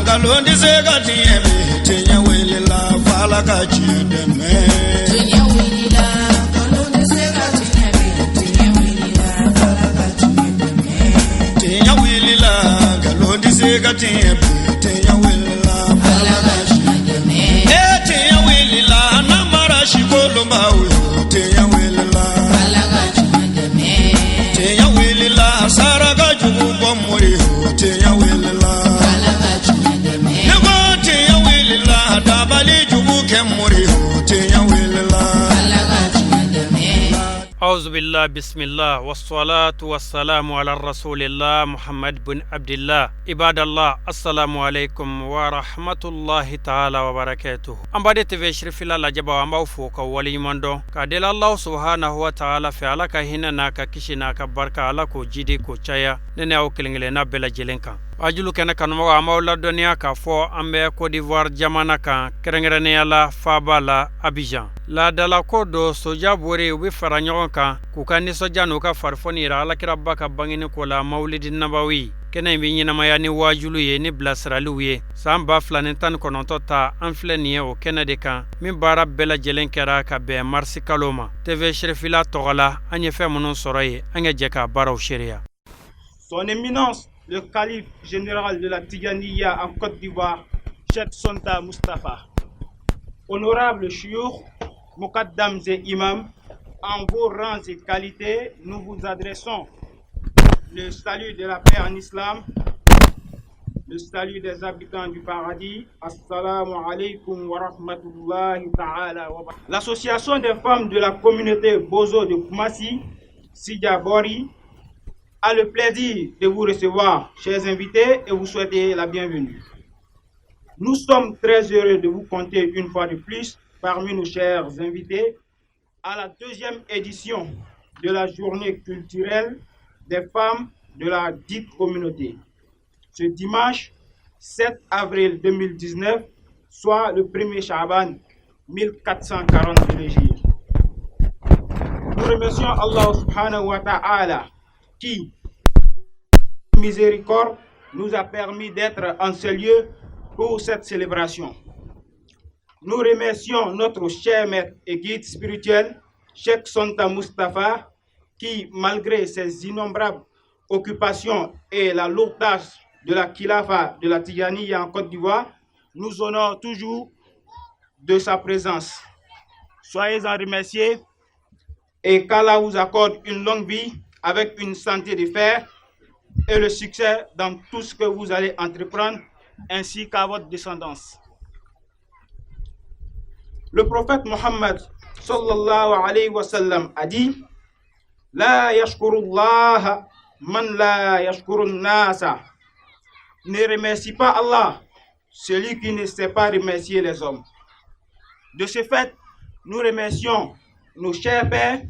Nkalon tɛ se ka tiɲɛ bi, tiɲɛ wulila f'Ala ka tiɲɛ dɛmɛ. Tiɲɛ wulila, nkalon tɛ se ka tiɲɛ bi, tiɲɛ wulila f'Ala ka tiɲɛ dɛmɛ. Tiɲɛ wulila, nkalon tɛ se ka tiɲɛ bi, tiɲɛ wulila f'Ala ka tiɲɛ dɛmɛ. E tiɲɛ wulila, namara si kolonbaw yo, tiɲɛ wulila. Ala ka tiɲɛ dɛmɛ. Tiɲɛ wulila, saraka jugu bɔ mori yo, tiɲɛ wulila. Ala ka tiɲɛ dɛmɛ. Ne ko tiɲɛ wulila, dabali jugu kɛ mori yo, tiɲɛ wulila. Ala ka tiɲɛ dɛmɛ. أعوذ بالله، بسم الله والصلاة والسلام على رسول الله محمد بن عبد الله. عباد الله، السلام عليكم ورحمة الله تعالى وبركاته. An b'a de TV Sirifila lajɛbaw, an b'aw fo ka waleɲuman dɔn k'a deli Allah subhanahu wa ta'ala fɛ, Ala ka hinɛ n'a ka kisi n'a ka barika, Ala k'o jidi k'o caya ne ni aw kelen kelenna bɛɛ lajɛlen kan. Wajulu kɛnɛ kanumɔgɔ, an b'aw ladɔnniya k'a fɔ an bɛ Côte d'Ivoire jamana kan, kɛrɛnkɛrɛnnenya la faaba la Abidjan. Laadalako do, soja bori u bɛ fara ɲɔgɔn kan k'u ka nisɔndiya n'u ka farifoni yira Alakiraba ka bangeni ko la, Mawulidi Nabawi. Kɛnɛ in bɛ ɲɛnamaya ni wajulu ye ni bilasiraliw ye. San 2019 ta, an filɛ nin ye o kɛnɛ de kan, min baara bɛɛ lajɛlen kɛra ka bɛn marisi kalo ma. TV Sirifila tɔgɔ la, an ye fɛn minnu sɔrɔ yen, an ka jɛ k'a baaraw seereya. Son Éminence, le calife général de la Tidjaniya en Côte d'Ivoire, Cheikh Sonta Mustapha. Honorable Chioukh, Mokaddams et Imams, en vos rangs et qualités, nous vous adressons le salut de la paix en islam, le salut des habitants du paradis. السلام عليكم ورحمة الله تعالى وبركاته. L'association des femmes de la communauté Bozo de Koumassi, Sidia Bori, a le plaisir de vous recevoir, chers invités, et vous souhaiter la bienvenue. Nous sommes très heureux de vous compter une fois de plus parmi nos chers invités à la deuxième édition de la journée culturelle des femmes de la dite communauté. Ce dimanche 7 avril 2019, soit le 1er Shaban 1440 de l'Hégire. Nous remercions Allah سبحانه وتعالى qui, miséricorde, nous a permis d'être en ce lieu pour cette célébration. Nous remercions notre cher maître et guide spirituel, Cheikh Sonta Mustafa, qui, malgré ses innombrables occupations et la lourde tâche de la Khilafa de la Tidjaniya en Côte d'Ivoire, nous honore toujours de sa présence. Soyez-en remerciés et qu'Allah vous accorde une longue vie avec une santé de fer et le succès dans tout ce que vous allez entreprendre, ainsi qu'à votre descendance. Le prophète Mohammed صلى الله عليه وسلم a dit: لا يشكر الله من لا يشكر الناس. Ne remercie pas Allah celui qui ne sait pas remercier les hommes. De ce fait, nous remercions nos chers pères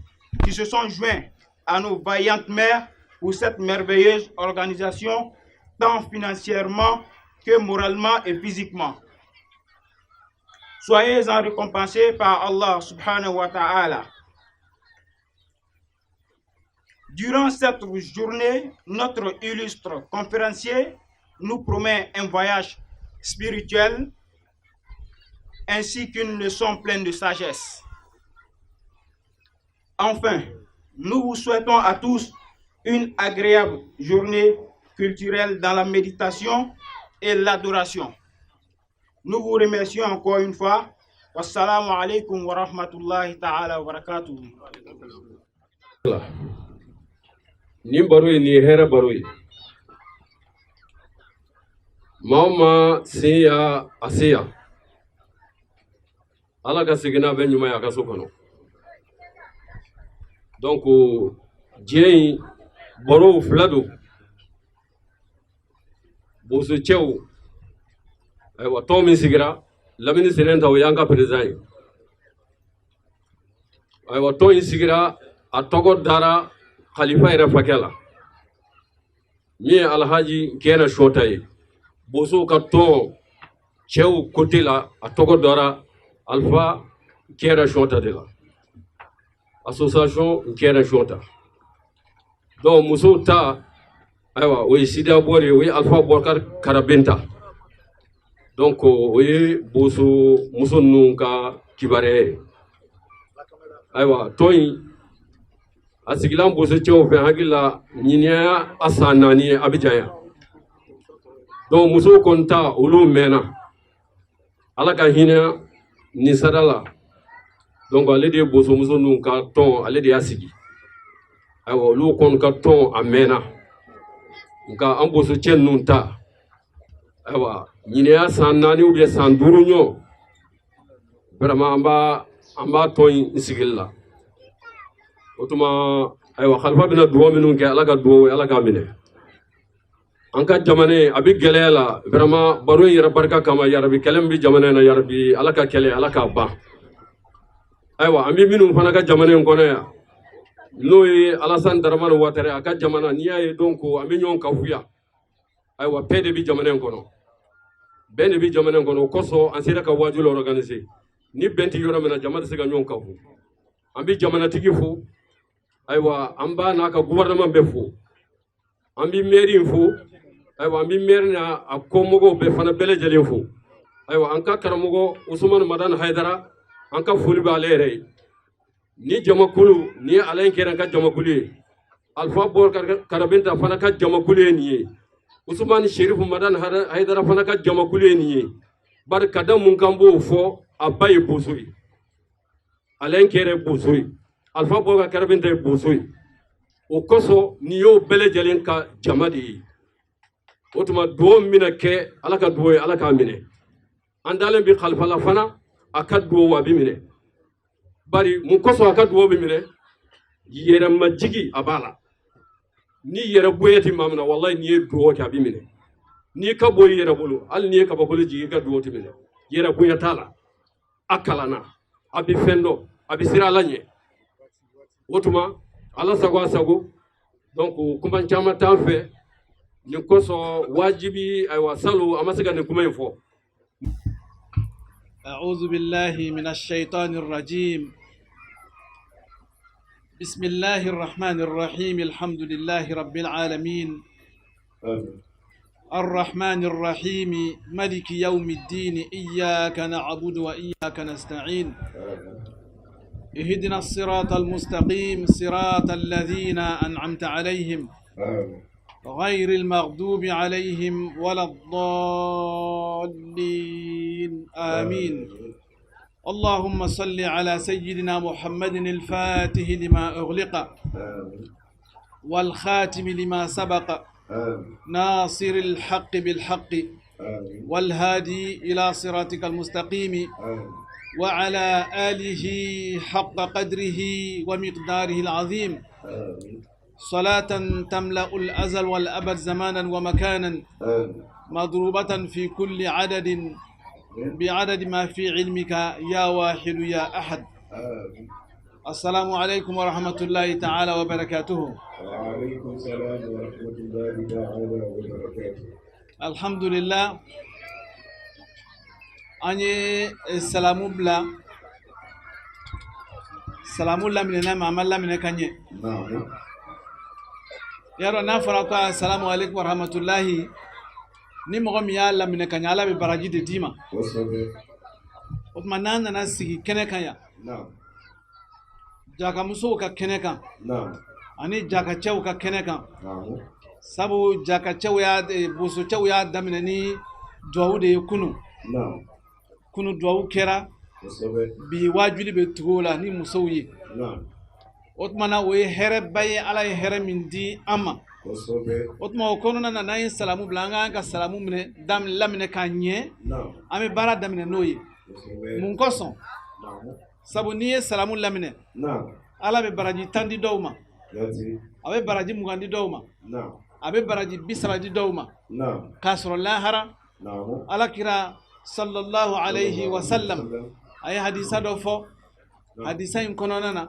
qui se sont joints à nos vaillantes mères pour cette merveilleuse organisation, tant financièrement que moralement et physiquement. Soyez-en récompensés par Allah سبحانه وتعالى. Durant cette journée, notre illustre conférencier nous promet un voyage spirituel ainsi qu'une leçon pleine de sagesse. Enfin, nous vous souhaitons à tous une agréable journée culturelle dans la méditation et l'adoration. Nous vous remercions encore une fois. والسلام عليكم ورحمة الله تعالى وبركاته. Nin baro ye, nin ye hɛrɛ baro ye. Maa o maa sen y'a a se yan, Ala ka segin n'a bɛɛ ɲuman ye a ka so kɔnɔ. Donc diɲɛ in barow fila don. Bosocɛw, ayiwa, tɔn min sigira Lamini Sɛnɛn ta, o y'an ka président ye. Ayiwa, tɔn in sigira, a tɔgɔ dara khalifa yɛrɛ fakɛ la, min ye Alhaji Kɛnɛ Sɔta ye. Bosow ka tɔn cɛw côté la, a tɔgɔ dara Alpha Kɛnɛ Sɔta de la, association Kɛnɛ Sɔta. Donc musow ta, ayiwa, o ye Sida Bɔri ye, o ye Alpha Bɔkari Karabenta. Donc o ye boso muso ninnu ka kibaruya ye. Ayiwa, tɔn in a sigilan boso cɛw fɛ, hakili la ɲinan a san 4 ye Abijan yan. Donc musow kɔni ta, olu mɛnna, Ala ka hinɛ nin sada la. Donc ale de ye bosomuso ninnu ka tɔn, ale de y'a sigi. Ayiwa, olu kɔni ka tɔn a mɛnna, nka an boso cɛ ninnu ta, ayiwa, ɲinan y'a san 4 ou bien san 5 ɲɔ. Vraiment, an b'a tɔn in sigili la. O tuma, ayiwa, Khalifa bɛna dugawu minnu kɛ, Ala ka dugawu, Ala k'a minɛ. An ka jamana in a bɛ gɛlɛya la. Vraiment, baro in yɛrɛ barika kama, yarabi, kɛlɛ min bɛ jamana in na, yarabi, Ala ka kɛlɛ, Ala k'a ban. Ayiwa, an bɛ minnu fana ka jamana in kɔnɔ yan, n'o ye Alassane Dramane Ouattara, a ka jamana, n'i y'a ye donc an bɛ ɲɔgɔn kafuya. Ayiwa, paix de bɛ jamana in kɔnɔ, bɛn de bɛ jamana in kɔnɔ. O kosɔn an sera ka waajuli organiser. Ni bɛn tɛ yɔrɔ min na, jama tɛ se ka ɲɔgɔn kafu. An bɛ jamanatigi fo. Ayiwa, an b'a n'a ka gouvernement bɛɛ fo. An bɛ maire in fo. Ayiwa, an bɛ maire n'a a kɔmɔgɔw bɛɛ fana bɛɛ lajɛlen fo. Ayiwa, an ka karamɔgɔ Usumani Madani Hayidara, an ka foli b'ale yɛrɛ ye. Ni jamakulu ni ye Alain kɛra ka jamakulu ye, Alpha Bɔr Karabinta fana ka jamakulu ye nin ye, Usumani Sherifu Madani Hayidara fana ka jamakulu ye nin ye. Bari ka da mun kan b'o fɔ? A ba ye boso ye, Alain kɛra boso ye, Alpha Bɔr Karabinta ye boso ye. O kosɔn nin y'o bɛɛ lajɛlen ka jama de ye. O tuma, duwawu min bɛna kɛ, Ala ka duwawu ye, Ala k'a minɛ. An dalen bɛ Khalifa la fana, a ka duwawu a bɛ minɛ. Bari mun kosɔn a ka duwawu bɛ minɛ? Yɛrɛmajigi a b'a la. Ni yɛrɛ bonya tɛ maa min na, walayi, n'i ye duwawu kɛ, a bɛ minɛ. N'i ka bɔ i yɛrɛ bolo, hali n'i ye kabakolo jigin, i ka duwawu tɛ minɛ. Yɛrɛ bonya t'a la. A kalanna, a bɛ fɛn dɔn, a bɛ siran Ala ɲɛ. O tuma, Ala sago, a sago. Donc kuma caman t'an fɛ nin kosɔn wajibi. Ayiwa, salon an ma se ka nin kuma in fɔ. أعوذ بالله من الشيطان الرجيم. بسم الله الرحمن الرحيم. الحمد لله رب العالمين، الرحمن الرحيم، ملك يوم الدين. إياك نعبد وإياك نستعين. اهدنا الصراط المستقيم، صراط الذين أنعمت عليهم، غير المغضوب عليهم ولا الضالين. آمين. اللهم صل على سيدنا محمد الفاتح لما أغلق، والخاتم لما سبق، ناصر الحق بالحق، والهادي إلى صراطك المستقيم، وعلى آله حق قدره ومقداره العظيم، صلاة تملأ الأزل والأبد زمانا ومكانا، مضروبة في كل عدد بعدد ما في علمك يا واحد يا أحد. السلام عليكم ورحمة الله تعالى وبركاته. وعليكم السلام ورحمة الله تعالى وبركاته. الحمد لله، an ye salamu bila, salamu laminɛna, ma a ma laminɛ ka ɲɛ. Yarɔ, n'a fɔra ko asalamu aleykum warahmatulahi, ni mɔgɔ min y'a laminɛ ka ɲɛ, Ala bɛ baraji de d'i ma. O tuma, n'an nana sigi kɛnɛ kan yan, jakamusow ka kɛnɛ kan ani jakacɛw ka kɛnɛ kan, sabu jakacɛw y'a bosocɛw y'a daminɛ ni duwawu de ye kunu. Kunu duwawu kɛra, bi waajuli bɛ tugu o la ni musow ye. O tuma na, o ye hɛrɛba ye, Ala ye hɛrɛ min di an ma. O tuma, o kɔnɔna na, n'an ye salamu bila, an k'an ka salamu minɛ laminɛ k'a ɲɛ. An bɛ baara daminɛ n'o ye. Mun kosɔn? Sabu n'i ye salamu laminɛ, Ala bɛ baraji 10 di dɔw ma, a bɛ baraji 20 di dɔw ma, a bɛ baraji 30 di dɔw ma, k'a sɔrɔ lahara. Ala kira sallallahu alayhi wa sallam, a ye hadisa dɔ fɔ. Hadisa in kɔnɔna na,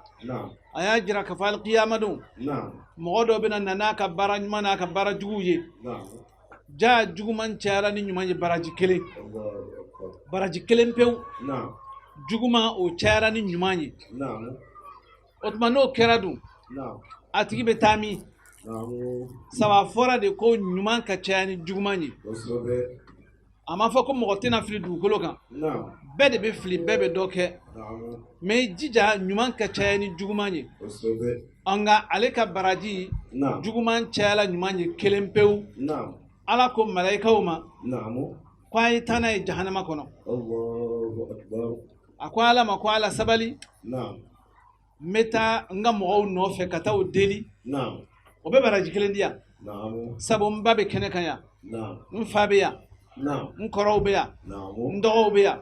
a y'a jira k'a fɔ alikiyama don, mɔgɔ dɔ bɛna na n'a ka baara ɲuman n'a ka baara juguw ye. Ja juguman cayara ni ɲuman ye baraji kelen, baraji kelen pewu. Juguman o cayara ni ɲuman ye. O tuma, n'o kɛra dun, a tigi bɛ taa min? Saba fɔra de ko ɲuman ka caya ni juguman ye. A ma fɔ ko mɔgɔ tɛna fili dugukolo kan. Bɛɛ de bɛ fili, bɛɛ bɛ dɔ kɛ. Mais i jija ɲuman ka caya ni juguman ye. Nka ale ka baraji juguman cayala ɲuman ye kelen pewu. Ala ko malayikaw ma ko a ye taa n'a ye jahanama kɔnɔ. A ko Ala ma ko Ala sabali. N bɛ taa n ka mɔgɔw nɔfɛ ka taa o deli. O bɛ baraji kelen di yan. Sabu n ba bɛ kɛnɛ kan yan. N fa bɛ yan. N kɔrɔw bɛ yan. N dɔgɔw bɛ yan.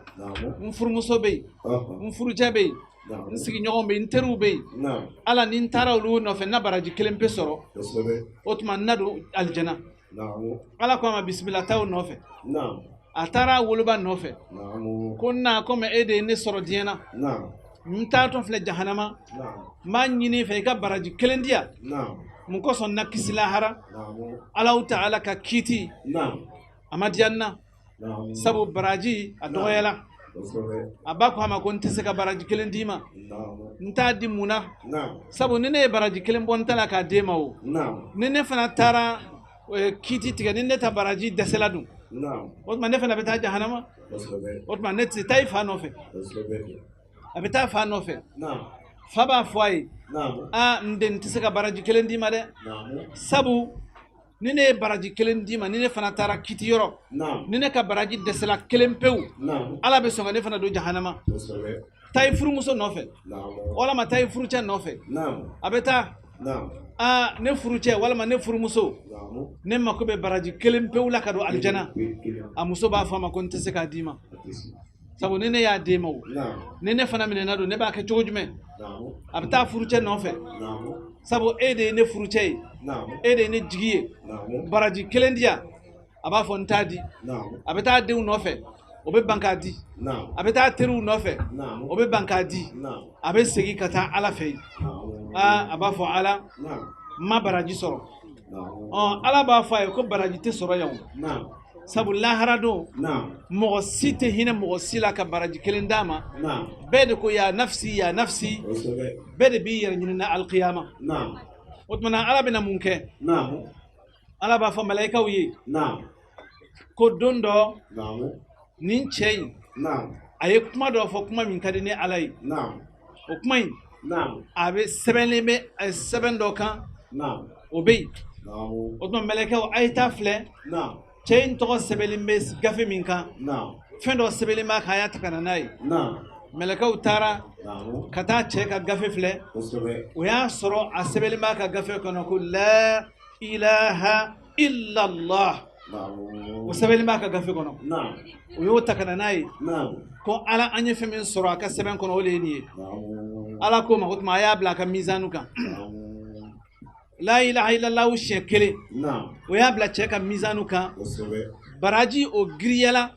N furumuso bɛ yen. N furucɛ bɛ yen. N sigiɲɔgɔnw bɛ yen, n teriw bɛ yen. Ala ni n taara olu nɔfɛ n na baraji kelen pe sɔrɔ. O tuma n na don alijana. Ala ko a ma bisimila taa o nɔfɛ. A taara a woloba nɔfɛ. Ko n na komi e de ye ne sɔrɔ diɲɛ na. N taatɔ filɛ jahanama. N b'a ɲini i fɛ i ka baraji kelen di yan. Mun kosɔn n na kisi lahara. Alahu ta'ala ka kiiti. A ma diya n na. Sabu baraji a dɔgɔyala. A ba ko a ma ko n tɛ se ka baraji kelen d'i ma. N t'a di mun na. Sabu ni ne ye baraji kelen bɔ n ta la k'a d'e ma o. Ni ne fana taara kiiti tigɛ ni ne ta baraji dɛsɛla dun. O tuma ne fana bɛ taa jahanama. O tuma ne tɛ taa i fa nɔfɛ. A bɛ taa fa nɔfɛ. Fa b'a fɔ a ye. Aa n den n tɛ se ka baraji kelen d'i ma dɛ. Sabu ni ne ye baraji kelen d'i ma ni ne fana taara kiti yɔrɔ ni ne ka baraji dɛsɛla kelen pewu Ala bɛ sɔn ka ne fana don jahanama. Taa i furumuso nɔfɛ walima taa i furucɛ nɔfɛ. A bɛ taa aa ne furucɛ walima ne furumuso ne mako bɛ baraji kelen pewu la ka don alijana. A muso b'a fɔ a ma ko n tɛ se k'a d'i ma. Sabu ni ne y'a d'e ma o ni ne fana minɛna don ne b'a kɛ cogo jumɛn. A bɛ taa furucɛ nɔfɛ. Sabu e de ye ne furucɛ ye. E de ye ne jigi ye. Baraji kelen di yan. A b'a fɔ n t'a di. A bɛ taa denw nɔfɛ. O bɛ ban k'a di. A bɛ taa teriw nɔfɛ. O bɛ ban k'a di. A bɛ segin ka taa Ala fɛ yen. Aa a b'a fɔ Ala n ma baraji sɔrɔ. Ɔ Ala b'a fɔ a ye ko baraji tɛ sɔrɔ yan o. Sabu lahara don mɔgɔ si tɛ hinɛ mɔgɔ si la ka baraji kelen d'a ma. Bɛɛ de ko ya nafsi ya nafsi. Bɛɛ de b'i yɛrɛ ɲini na alikiyama. O tuma na Ala bɛna mun kɛ? Ala b'a fɔ malayikaw ye ko don dɔ nin cɛ in a ye kuma dɔ fɔ kuma min ka di ne Ala ye. O kuma in a bɛ sɛbɛnlen bɛ sɛbɛn dɔ kan. O bɛ yen. O tuma malayikaw a ye taa filɛ. Cɛ in tɔgɔ sɛbɛnlen bɛ gafe min kan. Fɛn dɔ sɛbɛnlen b'a kan a y'a ta ka na n'a ye. Mɛlɛkɛw taara ka taa cɛ ka gafe filɛ. O y'a sɔrɔ a sɛbɛnlen b'a ka gafe kɔnɔ ko la ilaha illallah. O sɛbɛnlen b'a ka gafe kɔnɔ. O y'o ta ka na n'a ye. Ko Ala an ye fɛn min sɔrɔ a ka sɛbɛn kɔnɔ o de ye nin ye. Ala k'o ma o tuma a y'a bila a ka mizanu kan. La ilaha illallah siɲɛ kelen. O y'a bila cɛ ka mizanu kan. Baraji o giriyala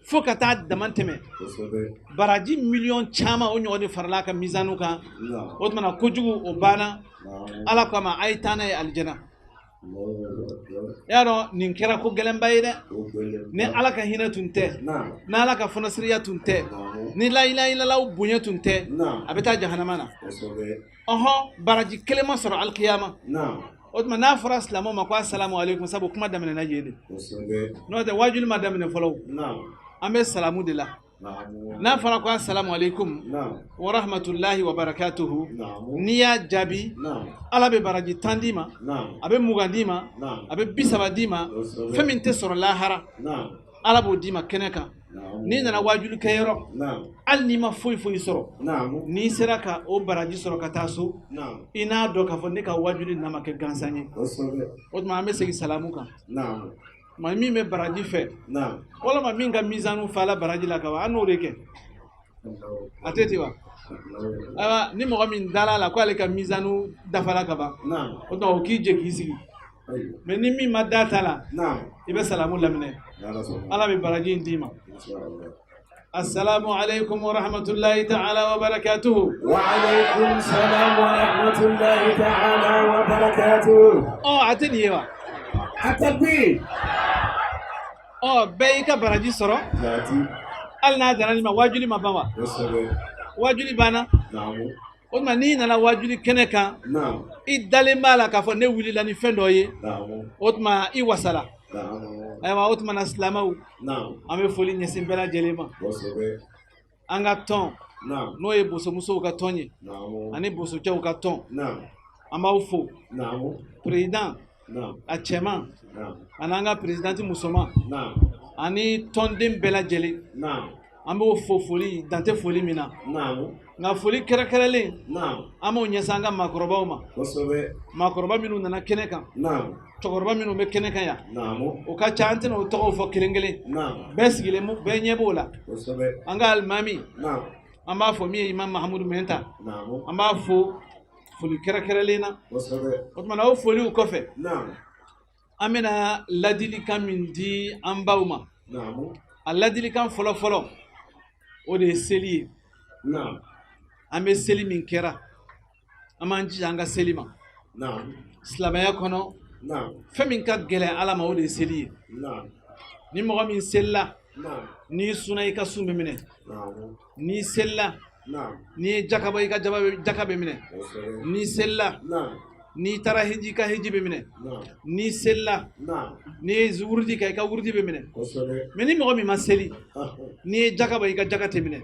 fo ka taa dama tɛmɛ. Baraji miliyɔn caman o ɲɔgɔn de farala a ka mizanu kan. O tuma na kojugu o banna. Ala ko a ma a ye taa n'a ye alijana. I y'a dɔn nin kɛra ko gɛlɛnba ye dɛ. Ni Ala ka hinɛ tun tɛ. Ni Ala ka fɔnɔsiriya tun tɛ. Ni la ilaha illallah bonya tun tɛ. A bɛ taa jahanama na. Ɔhɔn baraji kelen ma sɔrɔ alikiyama. O tuma n'a fɔra silamɛw ma ko asalamu aleykum sabu kuma daminɛna yen de. N'o tɛ wajuli ma daminɛ fɔlɔ. An bɛ salamu de la. N'a fɔra ko asalamu aleykum wa rahmatulahi wa barakatuhu n'i y'a jaabi Ala bɛ baraji 10 d'i ma. A bɛ 20 d'i ma. A bɛ 30 d'i ma. Fɛn min tɛ sɔrɔ lahara. Ala b'o d'i ma kɛnɛ kan. N'i nana wajuli kɛyɔrɔ hali n'i ma foyi foyi sɔrɔ n'i sera ka o baraji sɔrɔ ka taa so i n'a dɔn k'a fɔ ne ka wajuli na ma kɛ gansan ye. O tuma an bɛ segin salamu kan. Maa min bɛ baraji fɛ walima min ka mizanu fala baraji la ka ban an n'o de kɛ. A tɛ ten wa? Ayiwa ni mɔgɔ min dala a la ko ale ka mizanu dafala ka ban o tuma o k'i jɛ k'i sigi. Mais ni min ma da ta la i bɛ salamu laminɛ. Ala bɛ baraji in d'i ma. Assalamu alaikum wa rahmatullahi ta'ala wa barakatuhu. Wa alaikum salam wa rahmatullahi ta'ala wa barakatuhu. Ɔ a tɛ nin ye wa? A takbir. Ɔ bɛɛ y'i ka baraji sɔrɔ. Hali n'a danna nin ma wajuli ma ban wa? Wajuli banna. O tuma n'i nana wajuli kɛnɛ kan i dalen b'a la k'a fɔ ne wulila ni fɛn dɔ ye o tuma i wasala. Ayiwa, o tuma na, silamɛw, an bɛ foli ɲɛsin bɛɛ lajɛlen ma. An ka tɔn, n'o ye bosomusow ka tɔn ye ani bosocɛw ka tɔn, an b'aw fo. Président a cɛman ani an ka présidente musoman ani tɔnden bɛɛ lajɛlen, an b'o fo foli dan tɛ foli min na. Nka foli kɛrɛnkɛrɛnlen, an b'o ɲɛsin an ka maakɔrɔbaw ma, maakɔrɔba minnu nana kɛnɛ kan, cɛkɔrɔba minnu bɛ kɛnɛ kan yan, o ka ca, an tɛna o tɔgɔw fɔ kelen kelen, bɛɛ sigilen, bɛɛ ɲɛ b'o la. An ka alimami, an b'a fɔ min ye Imam Mahamudu Mɛnta, an b'a fo foli kɛrɛnkɛrɛnlen na. O tuma na, o foliw kɔfɛ, an bɛna ladilikan min di an baw ma, a ladilikan fɔlɔ-fɔlɔ, o de ye seli ye. An bɛ seli min kɛra, an b'an jija an ka seli ma. Silamɛya kɔnɔ, fɛn min ka gɛlɛn Ala ma, o de ye seli ye. Ni mɔgɔ min selila, n'i sunna, i ka sun bɛ minɛ. N'i selila, n'i ye jaka bɔ, i ka jaka bɛ minɛ. N'i selila, n'i taara hiji, i ka hiji bɛ minɛ. N'i selila, n'i ye wurudi kɛ, i ka wurudi bɛ minɛ. Mais ni mɔgɔ min ma seli, n'i ye jaka bɔ, i ka jaka tɛ minɛ.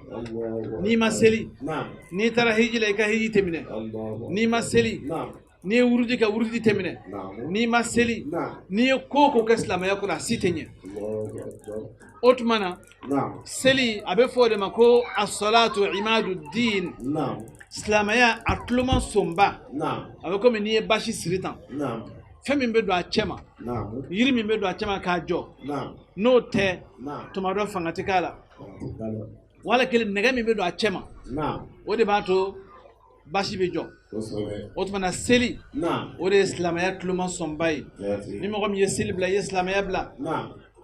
N'i ma seli, n'i taara hiji la, i ka hiji tɛ minɛ. N'i ma seli, n'i ye wurudi kɛ, wurudi tɛ minɛ. N'i ma seli, n'i ye ko o ko kɛ silamɛya kɔnɔ, a si tɛ ɲɛ. O tuma na, seli, a bɛ fɔ o de ma ko asalatu imadu diin, silamɛya a tuloma sonba. A bɛ komi n'i ye basi siri tan, fɛn min bɛ don a cɛ ma, yiri min bɛ don a cɛ ma k'a jɔ, n'o tɛ, tuma dɔ fanga tɛ k'a la, wala kelen nɛgɛ min bɛ don a cɛ ma, o de b'a to basi bɛ jɔ. O tuma na, seli, o de ye silamɛya tuloma sɔnba ye. Ni mɔgɔ min ye seli bila, i ye silamɛya bila.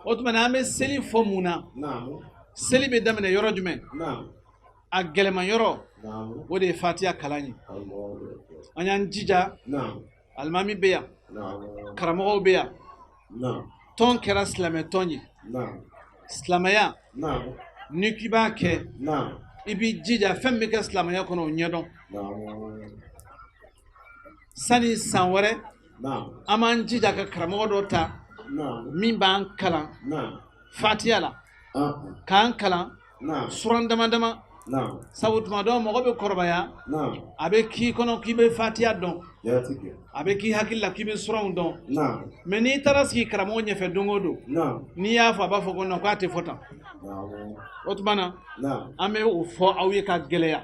O tuma na, an bɛ seli fɔ mun na? Seli bɛ daminɛ yɔrɔ jumɛn? A gɛlɛman yɔrɔ, o de ye Fatiya kalan ye. An y'an jija, alimami bɛ yan, karamɔgɔw bɛ yan, tɔn kɛra silamɛ tɔn ye. Silamɛya, n'i k'i b'a kɛ, i b'i jija fɛn min bɛ kɛ silamɛya kɔnɔ, o ɲɛdɔn. Sani san wɛrɛ, an b'an jija ka karamɔgɔ dɔ ta min b'an kalan Fatiya la, k'an kalan suran dama dama, sabu tuma dɔ mɔgɔ bɛ kɔrɔbaya, a bɛ k'i kɔnɔ k'i bɛ Fatiya dɔn, a bɛ k'i hakili la k'i bɛ suranw dɔn, mais n'i taara sigi karamɔgɔ ɲɛfɛ don o don, n'i y'a fɔ, a b'a fɔ ko non, k'a tɛ fɔ tan. O tuma na, an bɛ o fɔ aw ye ka gɛlɛya: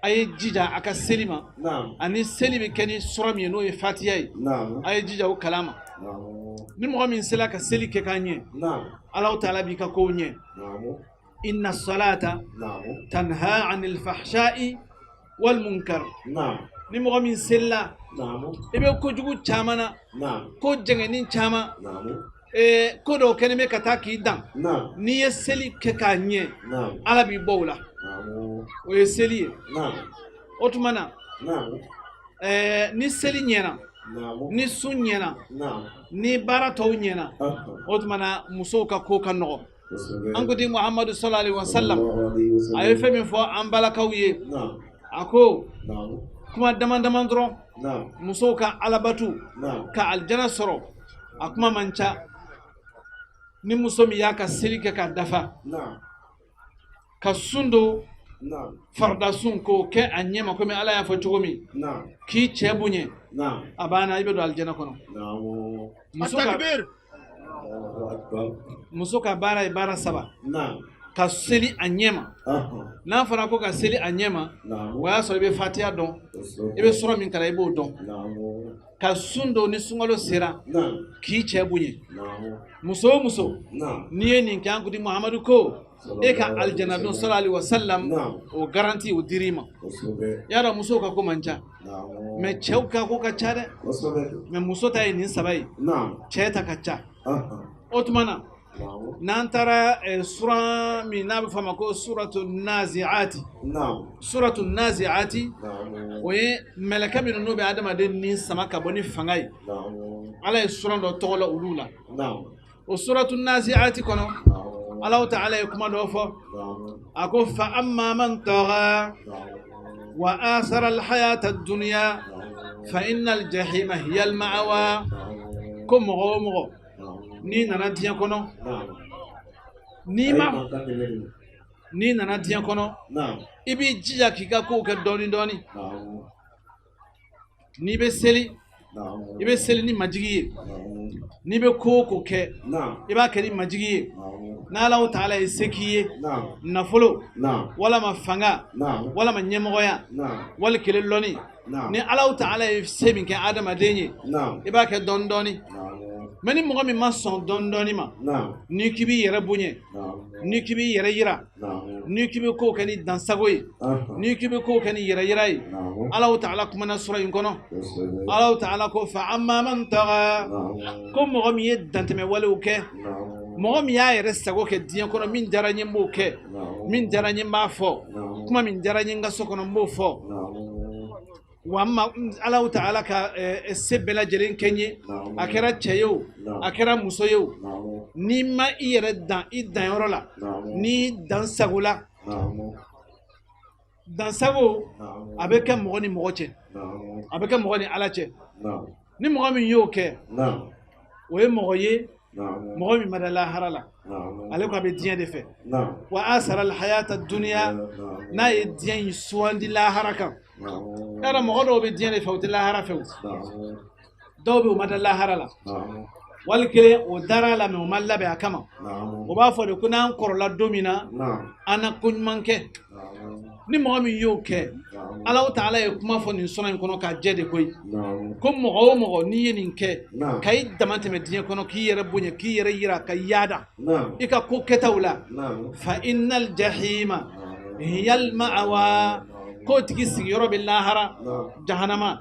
a ye jija a ka seli ma, ani seli bɛ kɛ ni sura min ye, n'o ye Fatiya ye, a ye jija o kalan ma. Ni mɔgɔ min sera ka seli kɛ k'a ɲɛ, Alahu taala b'i ka kow ɲɛ. Inna salata tanha anil fahsha'i wal munkar. Ni mɔgɔ min selila, i bɛ kojugu caman na, ko jɛngɛnin caman, ko dɔw kɛlen bɛ ka taa k'i dan, n'i ye seli kɛ k'a ɲɛ, Ala b'i bɔ o la. O ye seli ye. O tuma na, ni seli ɲɛna, ni sun ɲɛna, ni baara tɔw ɲɛna, o tuma na, musow ka ko ka nɔgɔ. An ko di Muhamadu sallallahu alaihi wasallam, a ye fɛn min fɔ an balakaw ye, a ko kuma dama dama dɔrɔn, musow ka alabatu ka alijana sɔrɔ, a kuma man ca. Ni muso min y'a ka seli kɛ ka dafa, ka sun don, farida sun, k'o kɛ a ɲɛ ma komi Ala y'a fɔ cogo min, k'i cɛ bonya, a banna, i bɛ don alijana kɔnɔ. Muso ka baara ye baara saba: ka seli a ɲɛ ma. N'a fɔra ko ka seli a ɲɛ ma, o y'a sɔrɔ i bɛ Fatiya dɔn, i bɛ sura min kalan, i b'o dɔn, ka sun don ni sunkalo sera, k'i cɛ bonya. Muso o muso, n'i ye nin kɛ, an kuntigi Muhamadu ko e ka alijana don, sallallahu alaihi wasallam, o garantie o dir'i ma. Y'a dɔn, musow ka ko man ca, mais cɛw ka ko ka ca dɛ. Mais muso ta ye nin saba ye, cɛ ta ka ca. O tuma na, n'an taara suran min n'a bɛ fɔ a ma ko suratu naziati, suratu naziati, o ye mɛlɛkɛ minnu n'u bɛ adamaden ni sama ka bɔ ni fanga ye. Ala ye suran dɔ tɔgɔ la olu la. O suratu naziati kɔnɔ, Alahu taala ye kuma dɔ fɔ, a ko: fa amma man tagha wa asara alhayata ad-dunya fa inna al-jahima hiya al-ma'wa. Ko mɔgɔ o mɔgɔ N'i nana diɲɛ kɔnɔ, n'i ma n'i nana diɲɛ kɔnɔ, i b'i jija k'i ka kow kɛ dɔɔni dɔɔni. N'i bɛ seli, i bɛ seli ni majigi ye. N'i bɛ ko o ko kɛ, i b'a kɛ ni majigi ye. N'Alahu taala ye se k'i ye, nafolo walama fanga walama ɲɛmɔgɔya wali kelen lɔnni, ni Alahu taala ye se min kɛ adamaden ye, i b'a kɛ dɔɔni dɔɔni. Mais ni mɔgɔ min ma sɔn dɔɔni dɔɔni ma, n'i k'i b'i yɛrɛ bonya, n'i k'i b'i yɛrɛ yira, n'i k'i bɛ kow kɛ ni dansago ye, n'i k'i bɛ kow kɛ ni yɛrɛ yira ye, Alahu taala kumana sura in kɔnɔ. Alahu taala ko fa amma man taga, ko mɔgɔ min ye dantɛmɛ walew kɛ, mɔgɔ min y'a yɛrɛ sago kɛ diɲɛ kɔnɔ, min diyara n ye n b'o kɛ, min diyara n ye n b'a fɔ, kuma min diyara n ye n ka so kɔnɔ n b'o fɔ, wa ma Alahu taala ka se bɛɛ lajɛlen kɛ n ye, a kɛra cɛ ye o, a kɛra muso ye o, n'i ma i yɛrɛ dan i danyɔrɔ la, n'i dan sago la, dansago a bɛ kɛ mɔgɔ ni mɔgɔ cɛ, a bɛ kɛ mɔgɔ ni Ala cɛ. Ni mɔgɔ min y'o kɛ, o ye mɔgɔ ye, mɔgɔ min ma da lahara la, ale ko a bɛ diɲɛ de fɛ. Wa asara alhayata duniya, n'a ye diɲɛ in sugandi lahara kan. Yala mɔgɔ dɔw bɛ diɲɛ de fɛ, u tɛ lahara fɛ o. Dɔw bɛ u ma da lahara la, wali kelen o dara la, mais o ma labɛn a kama. O b'a fɔ de ko n'an kɔrɔla don min na, an na ko ɲuman kɛ. Ni mɔgɔ min y'o kɛ, Alahu taala ye kuma fɔ nin sura in kɔnɔ k'a jɛ de koyi, ko mɔgɔ o mɔgɔ n'i ye nin kɛ, ka i dama tɛmɛ diɲɛ kɔnɔ, k'i yɛrɛ bonya, k'i yɛrɛ yira, ka yaada i ka ko kɛtaw la, fa innal jahima hiyal ma'awa, k'o tigi sigiyɔrɔ bɛ lahara jahanama,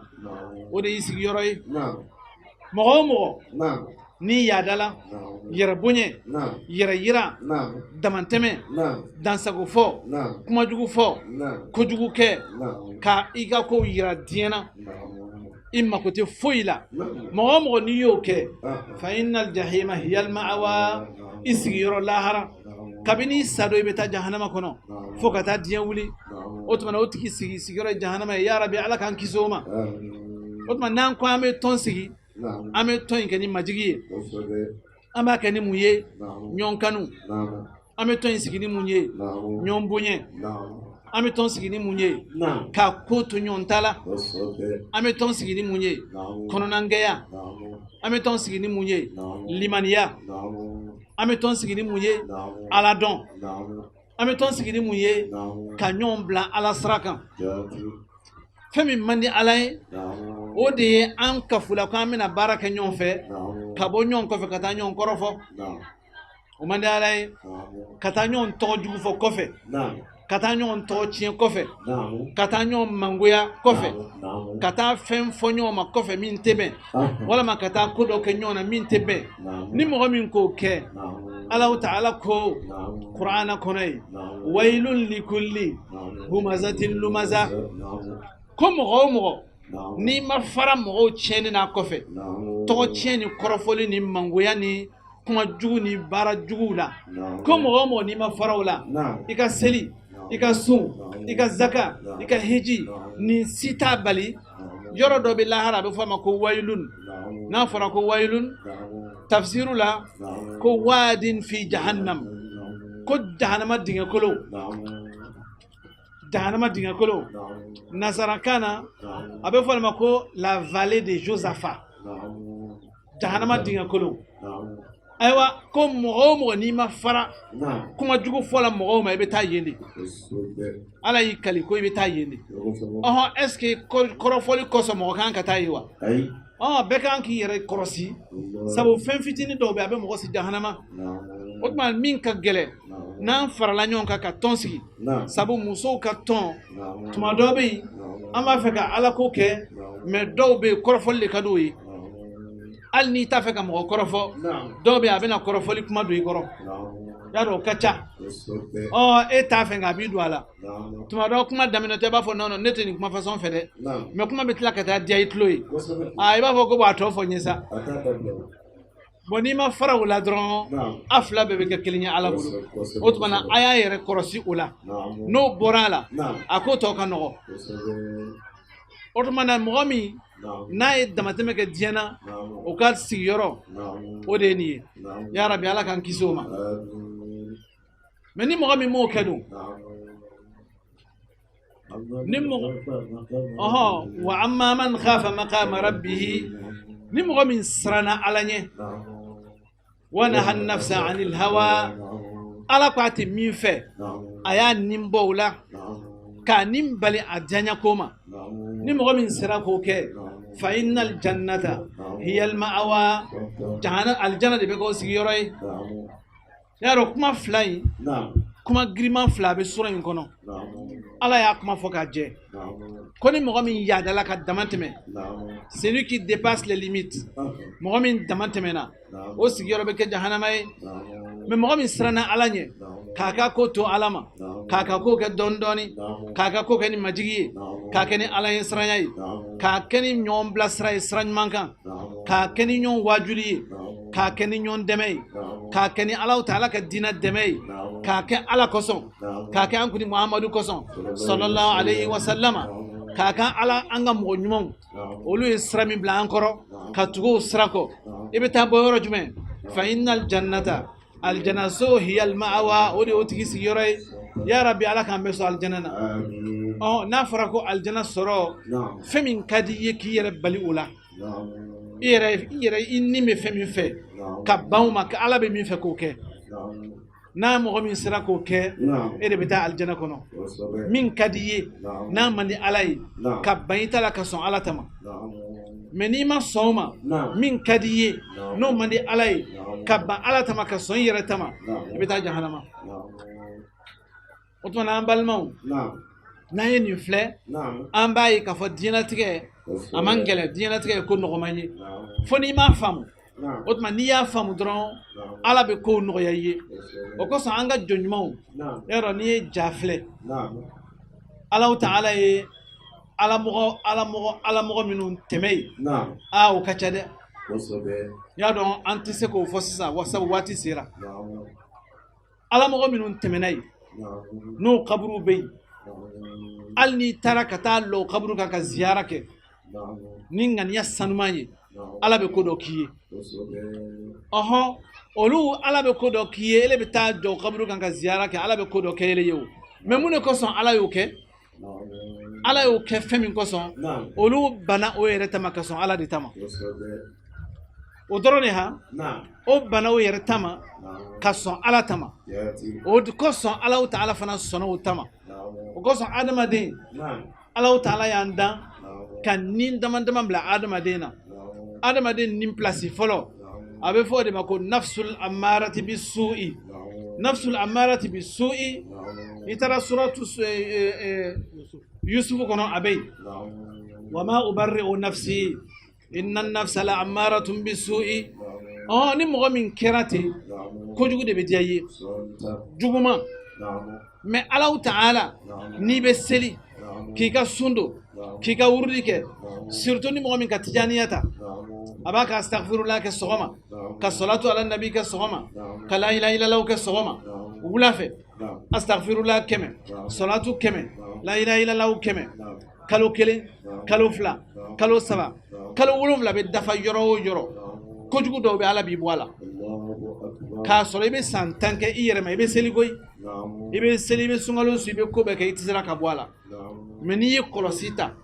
o de y'i sigiyɔrɔ ye. Mɔgɔ o mɔgɔ n'i yaadala yɛrɛ bonya, yɛrɛ yira, damantɛmɛ, dansago fɔ, kumajugu fɔ, kojugu kɛ, ka i ka kow yira diɲɛ na, i mako tɛ foyi la, mɔgɔ o mɔgɔ n'i y'o kɛ, fa innal jahima hiyal ma'awa, i sigiyɔrɔ lahara, kabini i sa don i bɛ taa jahanama kɔnɔ fo ka taa diɲɛ wuli. O tuma na o tigi sigiyɔrɔ ye jahanama ye. Ya Rabi, Ala k'an kisi o ma. O tuma n'an ko an bɛ tɔn sigi, an bɛ tɔn in kɛ ni majigi ye, an b'a kɛ ni mun ye? Ɲɔgɔn kanu. An bɛ tɔn in sigi ni mun ye? Ɲɔgɔn bonya. An bɛ tɔn sigi ni mun ye? Ka ko to ɲɔgɔn ta la. An bɛ tɔn sigi ni mun ye? Kɔnɔnangɛya. An bɛ tɔn sigi ni mun ye? Limaniya. An bɛ tɔn sigi ni mun ye? Ala dɔn. An bɛ tɔn sigi ni mun ye? Ka ɲɔgɔn bila Ala sira kan. Fɛn min man di Ala ye, o de ye an kafula ko an bɛna baara kɛ ɲɔgɔn fɛ, ka bɔ ɲɔgɔn kɔfɛ ka taa ɲɔgɔn kɔrɔfɔ, o man di Ala ye. Ka taa ɲɔgɔn tɔgɔ jugu fɔ kɔfɛ, ka taa ɲɔgɔn tɔgɔ tiɲɛ kɔfɛ, ka taa ɲɔgɔn mangoya kɔfɛ, ka taa fɛn fɔ ɲɔgɔn ma kɔfɛ min tɛ bɛn, walama ka taa ko dɔ kɛ ɲɔgɔn na min tɛ bɛn. Ni mɔgɔ min k'o kɛ, Alahu taala ko Kurana kɔnɔ ye, waylun likulli humazatin lumaza, ko mɔgɔ o mɔgɔ n'i ma fara mɔgɔw tiɲɛni n'a kɔfɛ, tɔgɔ tiɲɛ ni kɔrɔfɔli ni mangoya ni kuma jugu ni baara juguw la, ko mɔgɔ o mɔgɔ n'i ma fara o la, i ka seli, i ka sun, i ka zaka, i ka hiji, nin si t'a bali. Yɔrɔ dɔ bɛ lahara, a bɛ fɔ a ma ko wayilun. N'a fɔra ko wayilun, tafsiru la ko waadin fi jahannam, ko jahanama dingɛkolo, jahanama dingɛkolo. Nasarakan na a bɛ fɔ a ma ko la vallée de Josaphat, jahanama dingɛkolo. Ayiwa, ko mɔgɔ o mɔgɔ n'i ma fara kuma jugu fɔ la mɔgɔw ma, i bɛ taa yen de. Ala y'i kali ko i bɛ taa yen de. Ɔhɔn, est ce que kɔrɔfɔli kosɔn mɔgɔ kan ka taa yen wa? Bɛɛ kan k'i yɛrɛ kɔlɔsi, sabu fɛn fitinin dɔw bɛ a bɛ mɔgɔ si jahanama. O tuma min ka gɛlɛn, n'an farala ɲɔgɔn kan ka tɔn sigi, sabu musow ka tɔn tuma dɔ bɛ yen, an b'a fɛ ka Ala ko kɛ, mais dɔw bɛ yen kɔrɔfɔli de ka d'u ye. Hali n'i t'a fɛ ka mɔgɔ kɔrɔfɔ, dɔw bɛ yen a bɛna kɔrɔfɔli kuma don i kɔrɔ, y'a dɔn o ka ca. E t'a fɛ nka a b'i don a la. Tuma dɔ kuma daminɛ tɛ, i b'a fɔ non non, ne tɛ nin kuma fasɔn fɛ dɛ, mais kuma bɛ tila ka taa diya i tulo ye. I b'a fɔ ko a tɔ fɔ n ye sa. Bon, n'i ma fara o la dɔrɔn, a fila bɛɛ bɛ kɛ kelen ye Ala bolo. O tuma na a y'a yɛrɛ kɔlɔsi o la. N'o bɔra a la, a ko tɔ ka nɔgɔ. O tuma na mɔgɔ min N'a ye damatɛmɛ kɛ diɲɛ na, o ka sigiyɔrɔ o de ye nin ye. Ya Rabi, Ala k'an kisi o ma. Mais ni mɔgɔ min m'o kɛ dun, ni mɔgɔ ɔhɔn, wa amma man khafa maqama rabbihi, ni mɔgɔ min siranna Ala ɲɛ, wa naha nafsa anil hawa, Ala ko a tɛ min fɛ, a y'a nin bɔ o la k'a nin bali a diyaɲako ma. Ni mɔgɔ min sera k'o kɛ, fa innal jannata hiya al ma'awa, jahana alijana de bɛ k'o sigiyɔrɔ ye. Y'a dɔn, kuma fila in, kuma giriman fila bɛ sura in kɔnɔ. Ala y'a kuma fɔ k'a jɛ ko ni mɔgɔ min yadala ka dama tɛmɛ, celui qui dépasse les limites, mɔgɔ min dama tɛmɛna, o sigiyɔrɔ bɛ kɛ jahanama ye. Mais mɔgɔ min siranna Ala ɲɛ, k'a ka ko to Ala ma, k'a ka ko kɛ dɔɔni dɔɔni, k'a ka ko kɛ ni majigi ye, k'a kɛ ni Ala ye siranya ye, k'a kɛ ni ɲɔgɔn bilasira ye sira ɲuman kan, k'a kɛ ni ɲɔgɔn wajuli ye, k'a kɛ ni ɲɔgɔn dɛmɛ ye, k'a kɛ ni Ala ta Ala ka diinɛ dɛmɛ ye, k'a kɛ Ala kosɔn, k'a kɛ an kuntigi Muhamadu kosɔn sallallahu alayhi wa sallama, k'a kɛ Ala an ka mɔgɔ ɲumanw olu ye sira min bila an kɔrɔ ka tugu o sira kɔ, i bɛ taa bɔ yɔrɔ jumɛn? Fa innal jannata, aljana so, hiyal ma'awa, o de y'o tigi sigiyɔrɔ ye. Ya Rabi, Ala k'an bɛɛ sɔn aljana na. Ɔ, n'a fɔra ko aljana sɔrɔ, fɛn min ka di i ye k'i yɛrɛ bali o la, i yɛrɛ i ni bɛ fɛn min fɛ ka ban o ma, ka Ala bɛ min fɛ k'o kɛ, n'a mɔgɔ min sera k'o kɛ, e de bɛ taa alijana kɔnɔ. Min ka di i ye n'a man di Ala ye, ka ban i ta la ka sɔn Ala ta ma. Mais n'i ma sɔn o ma, min ka di i ye n'o man di Ala ye, ka ban Ala ta ma ka sɔn i yɛrɛ ta ma, i bɛ taa jahanama. O tuma na, an balimaw, n'an ye nin filɛ, an b'a ye k'a fɔ diɲɛlatigɛ a man gɛlɛn, diɲɛlatigɛ ye ko nɔgɔman ye fo n'i m'a faamu. O tuma n'i y'a faamu dɔrɔn, Ala bɛ kow nɔgɔya i ye. O kosɔn an ka jɔn ɲumanw, yɔrɔ n'i ye ja filɛ, Alahu taala ye alamɔgɔ minnu tɛmɛ yen, aa, o ka ca dɛ. I y'a dɔn, an tɛ se k'o fɔ sisan wa, sabu waati sera. Alamɔgɔ minnu tɛmɛna yen, n'o kaburu bɛ yen, hali n'i taara ka taa lɔ o kaburu kan ka ziyara kɛ ni ŋaniya sanuman ye, Ala bɛ ko dɔ k'i ye. Ɔhɔn, olu Ala bɛ ko dɔ k'i ye. Ele bɛ taa jɔ o kaburu kan ka ziyara kɛ, Ala bɛ ko dɔ kɛ ele ye. O mais mun de kosɔn Ala y'o kɛ? Ala y'o kɛ fɛn min kosɔn, olu banna o yɛrɛ ta ma ka sɔn Ala de ta ma. O dɔrɔn de han, o banna o yɛrɛ ta ma ka sɔn Ala ta ma. O kosɔn Ala ta Ala fana sɔnna o ta ma. O kosɔn adamaden, Ala ta Ala y'an dan ka nin dama dama bila adamaden na. Adamaden nin pilasi fɔlɔ, a bɛ fɔ o de ma ko nafsul amarati bi su'i, nafsul amarati bi su'i. I taara suratu Yusufu kɔnɔ, a bɛ yen: wa ma ubarri'u nafsi inna nafsa la amaratun bi su'i. Ɔ, ni mɔgɔ min kɛra ten, kojugu de bɛ diya i ye, juguman. Mais Alahu taala, n'i bɛ seli, k'i ka sun don, k'i ka wurudi kɛ, surtout ni mɔgɔ min ka tijaniya ta, a b'a ka astaghfirullah kɛ sɔgɔma, ka salatu ala nabi kɛ sɔgɔma, ka la ilaha illallah kɛ sɔgɔma, wula fɛ astaghfirullah 100, salatu 100, la ilaha illallah 100, kalo 1, kalo 2, kalo 3, kalo 7 bɛ dafa yɔrɔ o yɔrɔ, kojugu dɔw bɛ, Ala b'i bɔ a la. K'a sɔrɔ i bɛ san 10 kɛ i yɛrɛ ma, i bɛ seli koyi, i bɛ seli, i bɛ sunkalo sun, i bɛ ko bɛɛ kɛ, i tɛ sera ka bɔ a la. Mais n'i ye kɔlɔsi ta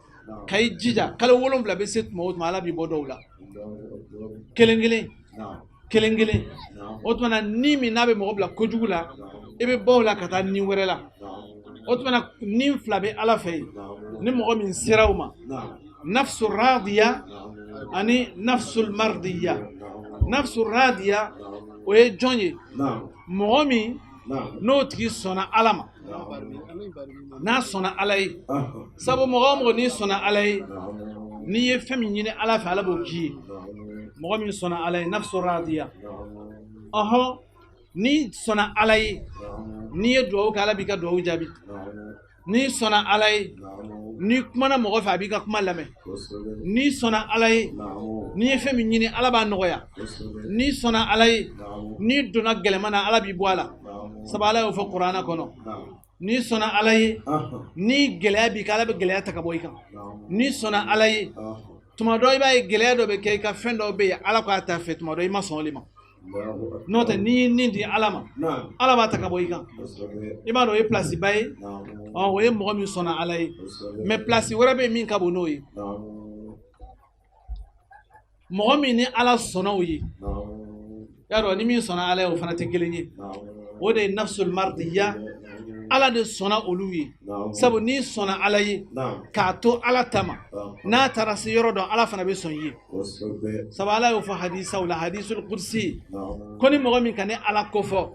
ka i jija, kalo 7 bɛ se tuma o tuma, Ala b'i bɔ dɔw la kelen kelen kelen kelen. O tuma na, ni min n'a bɛ mɔgɔ bila kojugu la, i bɛ bɔ o la ka taa ni wɛrɛ la. O tuma na, ni fila bɛ Ala fɛ yen, ni mɔgɔ min sera o ma: nafsu radiya ani nafsul mardiya. Nafsu radiya, o ye jɔn ye? Mɔgɔ min n'o tigi sɔnna Ala ma, n'a sɔnna Ala ye. Sabu mɔgɔ o mɔgɔ n'i sɔnna Ala ye, n'i ye fɛn min ɲini Ala fɛ, Ala b'o k'i ye. Mɔgɔ min sɔnna Ala ye, nafsu radiya. Ɔhɔn, n'i sɔnna Ala ye, n'i ye dugawu kɛ, Ala b'i ka dugawu jaabi. N'i sɔnna Ala ye, n'i kumana mɔgɔ fɛ, a b'i ka kuma lamɛn. N'i sɔnna Ala ye, n'i ye fɛn min ɲini, Ala b'a nɔgɔya. N'i sɔnna Ala ye, n'i donna gɛlɛman na, Ala b'i bɔ a la, sabu Ala y'o fɔ kuranɛ kɔnɔ. N'i sɔnna Ala ye, ni gɛlɛya b'i kan, Ala bɛ gɛlɛya ta ka bɔ i kan. N'i sɔnna Ala ye. Tuma dɔ i b'a ye gɛlɛya dɔ bɛ kɛ i ka fɛn dɔ bɛ yen, Ala k'a ta fɛ, tuma dɔ i ma sɔn o de ma. N'o tɛ, n'i y'i nin di Ala ma, Ala b'a ta ka bɔ i kan. I b'a dɔn o ye place ba ye. O ye mɔgɔ min sɔnna Ala ye. Mais place wɛrɛ bɛ yen min ka bon n'o ye. Mɔgɔ min ni Ala sɔnna o ye, y'a dɔn ni min sɔnna Ala ye, o fana tɛ kelen ye. O de ye nafsul mardiya. Ala de sɔnna olu ye, sabu n'i sɔnna Ala ye k'a to Ala ta ma, n'a taara se yɔrɔ dɔ, Ala fana bɛ sɔn i ye. Sabu Ala y'o fɔ hadisaw la, hadisul kursi, ko ni mɔgɔ min ka ne Ala kofɔ,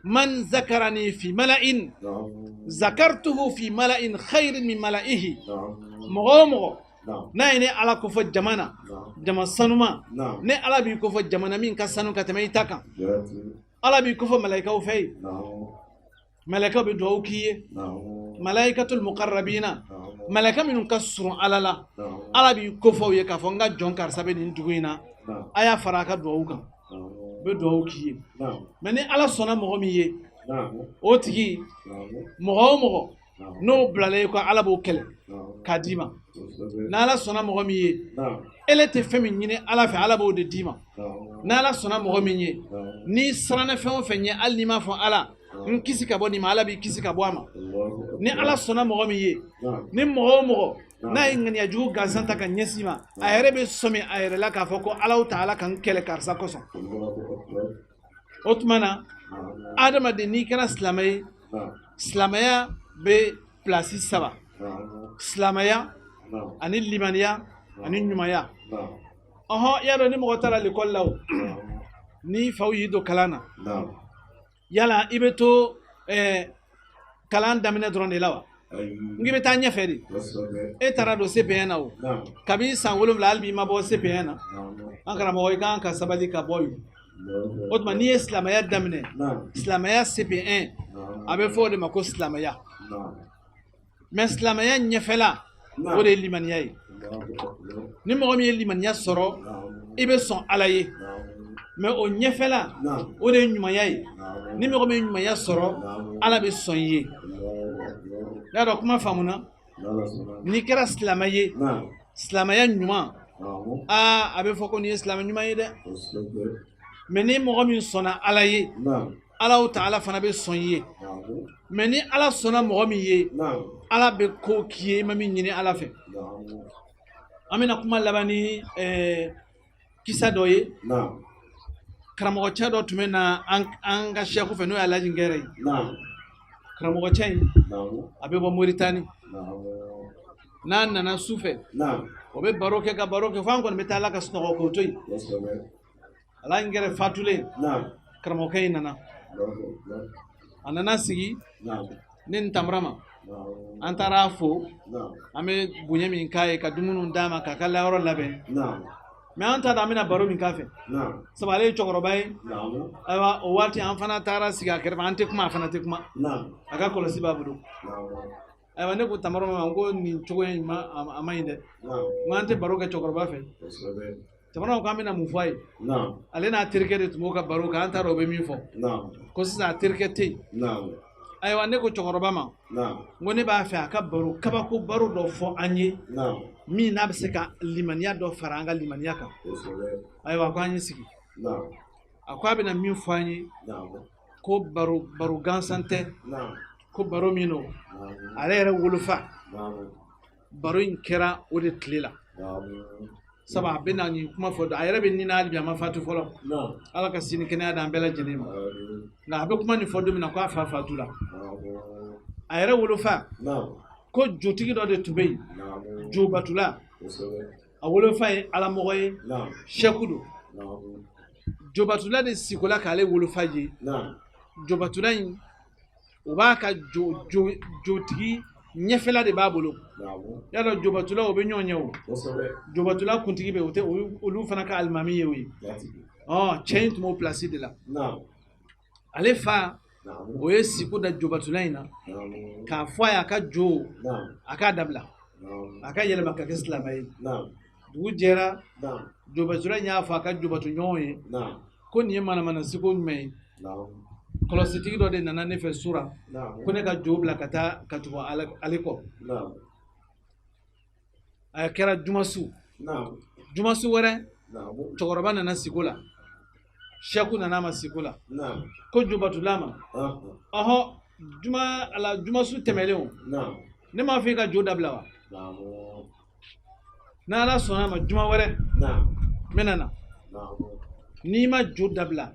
man zakarani fi mala'in zakartuhu fi mala'in khairin min mala'ihi. Mɔgɔ o mɔgɔ n'a ye ne Ala kofɔ jama na, jama sanuma, ne Ala b'i kofɔ jama na min ka sanu ka tɛmɛ i ta kan. Ala b'i kofɔ malayikaw fɛ yen, malayikaw bɛ dugawu k'i ye, malayikatul muqarrabina, malayika minnu ka surun Ala la, Ala b'i kofɔ u ye k'a fɔ n ka jɔn karisa bɛ nin dugu in na, a y'a fara a ka dugawu kan, u bɛ dugawu k'i ye. Mais ni Ala sɔnna mɔgɔ min ye, o tigi, mɔgɔ o mɔgɔ n'o bilala i kɔ, Ala b'o kɛlɛ k'a d'i ma. N'Ala sɔnna mɔgɔ min ye, ele tɛ fɛn min ɲini Ala fɛ, Ala b'o de d'i ma. N'Ala sɔnna mɔgɔ min ye, n'i siranna fɛn o fɛn ɲɛ, hali n'i m'a fɔ Ala n kisi ka bɔ nin ma, Ala b'i kisi ka bɔ a ma. Ni Ala sɔnna mɔgɔ min ye, ni mɔgɔ o mɔgɔ n'a ye ŋaniya jugu gansan ta ka ɲɛsin ma, a yɛrɛ bɛ sɔmi a yɛrɛ la k'a fɔ ko Alahu taala ka n kɛlɛ karisa kosɔn. O tuma na, adamaden, n'i kɛra silamɛ ye, silamɛya bɛ pilasi saba: silamɛya ani limaniya ani ɲumanya. Ɔhɔn, i y'a dɔn ni mɔgɔ taara lekɔli la, o ni faw y'i don kalan na, yala i bɛ to kalan daminɛ dɔrɔn de la wa? N k'i bɛ taa ɲɛfɛ de. E taara don CP1 na, o kabi san 7, hali bi i ma bɔ CP1 na. An karamɔgɔ, i kan ka sabali ka bɔ yen. O tuma, n'i ye silamɛya daminɛ, silamɛya CP1, a bɛ fɔ o de ma ko silamɛya. Mais silamɛya ɲɛfɛla, o de ye limaniya ye. Ni mɔgɔ min ye limaniya sɔrɔ, i bɛ sɔn Ala ye. Mais o ɲɛfɛla, o de ye ɲumanya ye. Ni mɔgɔ min ye ɲumanya sɔrɔ, Ala bɛ sɔn i ye. Y'a dɔn kuma faamuna? N'i kɛra silamɛ ye, silamɛya ɲuman, aa, a bɛ fɔ ko nin ye silamɛ ɲuman ye dɛ. Mais ni mɔgɔ min sɔnna Ala ye, Alahu taala fana bɛ sɔn i ye. Mais ni Ala sɔnna mɔgɔ min ye, Ala bɛ ko k'i ye i ma min ɲini Ala fɛ. An bɛna kuma laban ni kisa dɔ ye. Karamɔgɔcɛ dɔ tun bɛ na an ka sɛku fɛ, n'o ye Alhaji Ngɛrɛ ye. Karamɔgɔcɛ in, a bɛ bɔ Moritani. N'a nana su fɛ, o bɛ baro kɛ ka baro kɛ fo an kɔni bɛ taa Ala ka sunɔgɔ k'o to yen. Alhaji Ngɛrɛ fatulen, karamɔgɔkɛ in nana, a nana sigi ne ni Tamara ma. An taara a fo, an bɛ bonya min k'a ye, ka dumuniw d'a ma, k'a ka layɔrɔ labɛn. Mais an t'a dɔn an bɛna baro min k'a fɛ, sabu ale ye cɛkɔrɔba ye. Ayiwa, o waati an fana taara sigi a kɛrɛfɛ, an tɛ kuma, a fana tɛ kuma, a ka kɔlɔsi b'a bolo. Ayiwa, ne ko Tamara ma ko nin cogo in ma, a ma ɲi dɛ. N ko an tɛ baro kɛ cɛkɔrɔba fɛ. Tamara ko an bɛna mun fɔ a ye? Ale n'a terikɛ de tun b'o ka baro kɛ, an t'a dɔn o bɛ min fɔ. Ko sisan a terikɛ tɛ yen. Ayiwa, ne ko cɛkɔrɔba ma, n ko ne b'a fɛ a ka baro kabako baro dɔ fɔ an ye, min n'a bɛ se ka limaniya dɔ fara an ka limaniya kan. Ayiwa, ko an ye sigi. A ko a bɛna min fɔ an ye, ko baro baro gansan tɛ, ko baro min don, ale yɛrɛ wolofa, baro in kɛra o de tile la. Sabu a bɛna nin kuma fɔ, a yɛrɛ bɛ nin na hali bi, a ma fatu fɔlɔ. Ala ka sini kɛnɛya d'an bɛɛ lajɛlen ma. Nka a bɛ kuma nin fɔ don min na, ko a fa fatu la, a yɛrɛ wolofa, ko jotigi dɔ de tun bɛ yen, jobatula. A wolofa ye alamɔgɔ ye, sɛku don. Jobatula de sikola k'ale wolofa ye. Jobatula in, o b'a ka jotigi ɲɛfɛla de b'a bolo. Y'a dɔn jobatula, o bɛ ɲɔgɔn ɲɛ. O jobatula kuntigi bɛ, o tɛ olu fana ka alimami ye o ye. Ɔ, cɛ in tun b'o pilasi de la. Ale fa, o ye siko da jobatula in na k'a fɔ a ye, a ka jo, a k'a dabila, a ka yɛlɛma ka kɛ silamɛ ye. Dugu jɛra, jobatula in y'a fɔ a ka jobatu ɲɔgɔn ye ko nin ye manamana siko jumɛn ye? Kɔlɔsitigi dɔ de nana ne fɛ sura ko ne ka jo bila ka taa ka tugu ale kɔ. A kɛra jumasu. Jumasu wɛrɛ, cɛkɔrɔba nana siko la, sɛku nana a ma siko la, ko jobatula ma, ɔhɔ, juma ala jumasu tɛmɛlen o, ne m'a fɔ i ka jo dabila wa? N'ala sɔnna a ma juma wɛrɛ n bɛna na, n'i ma jo dabila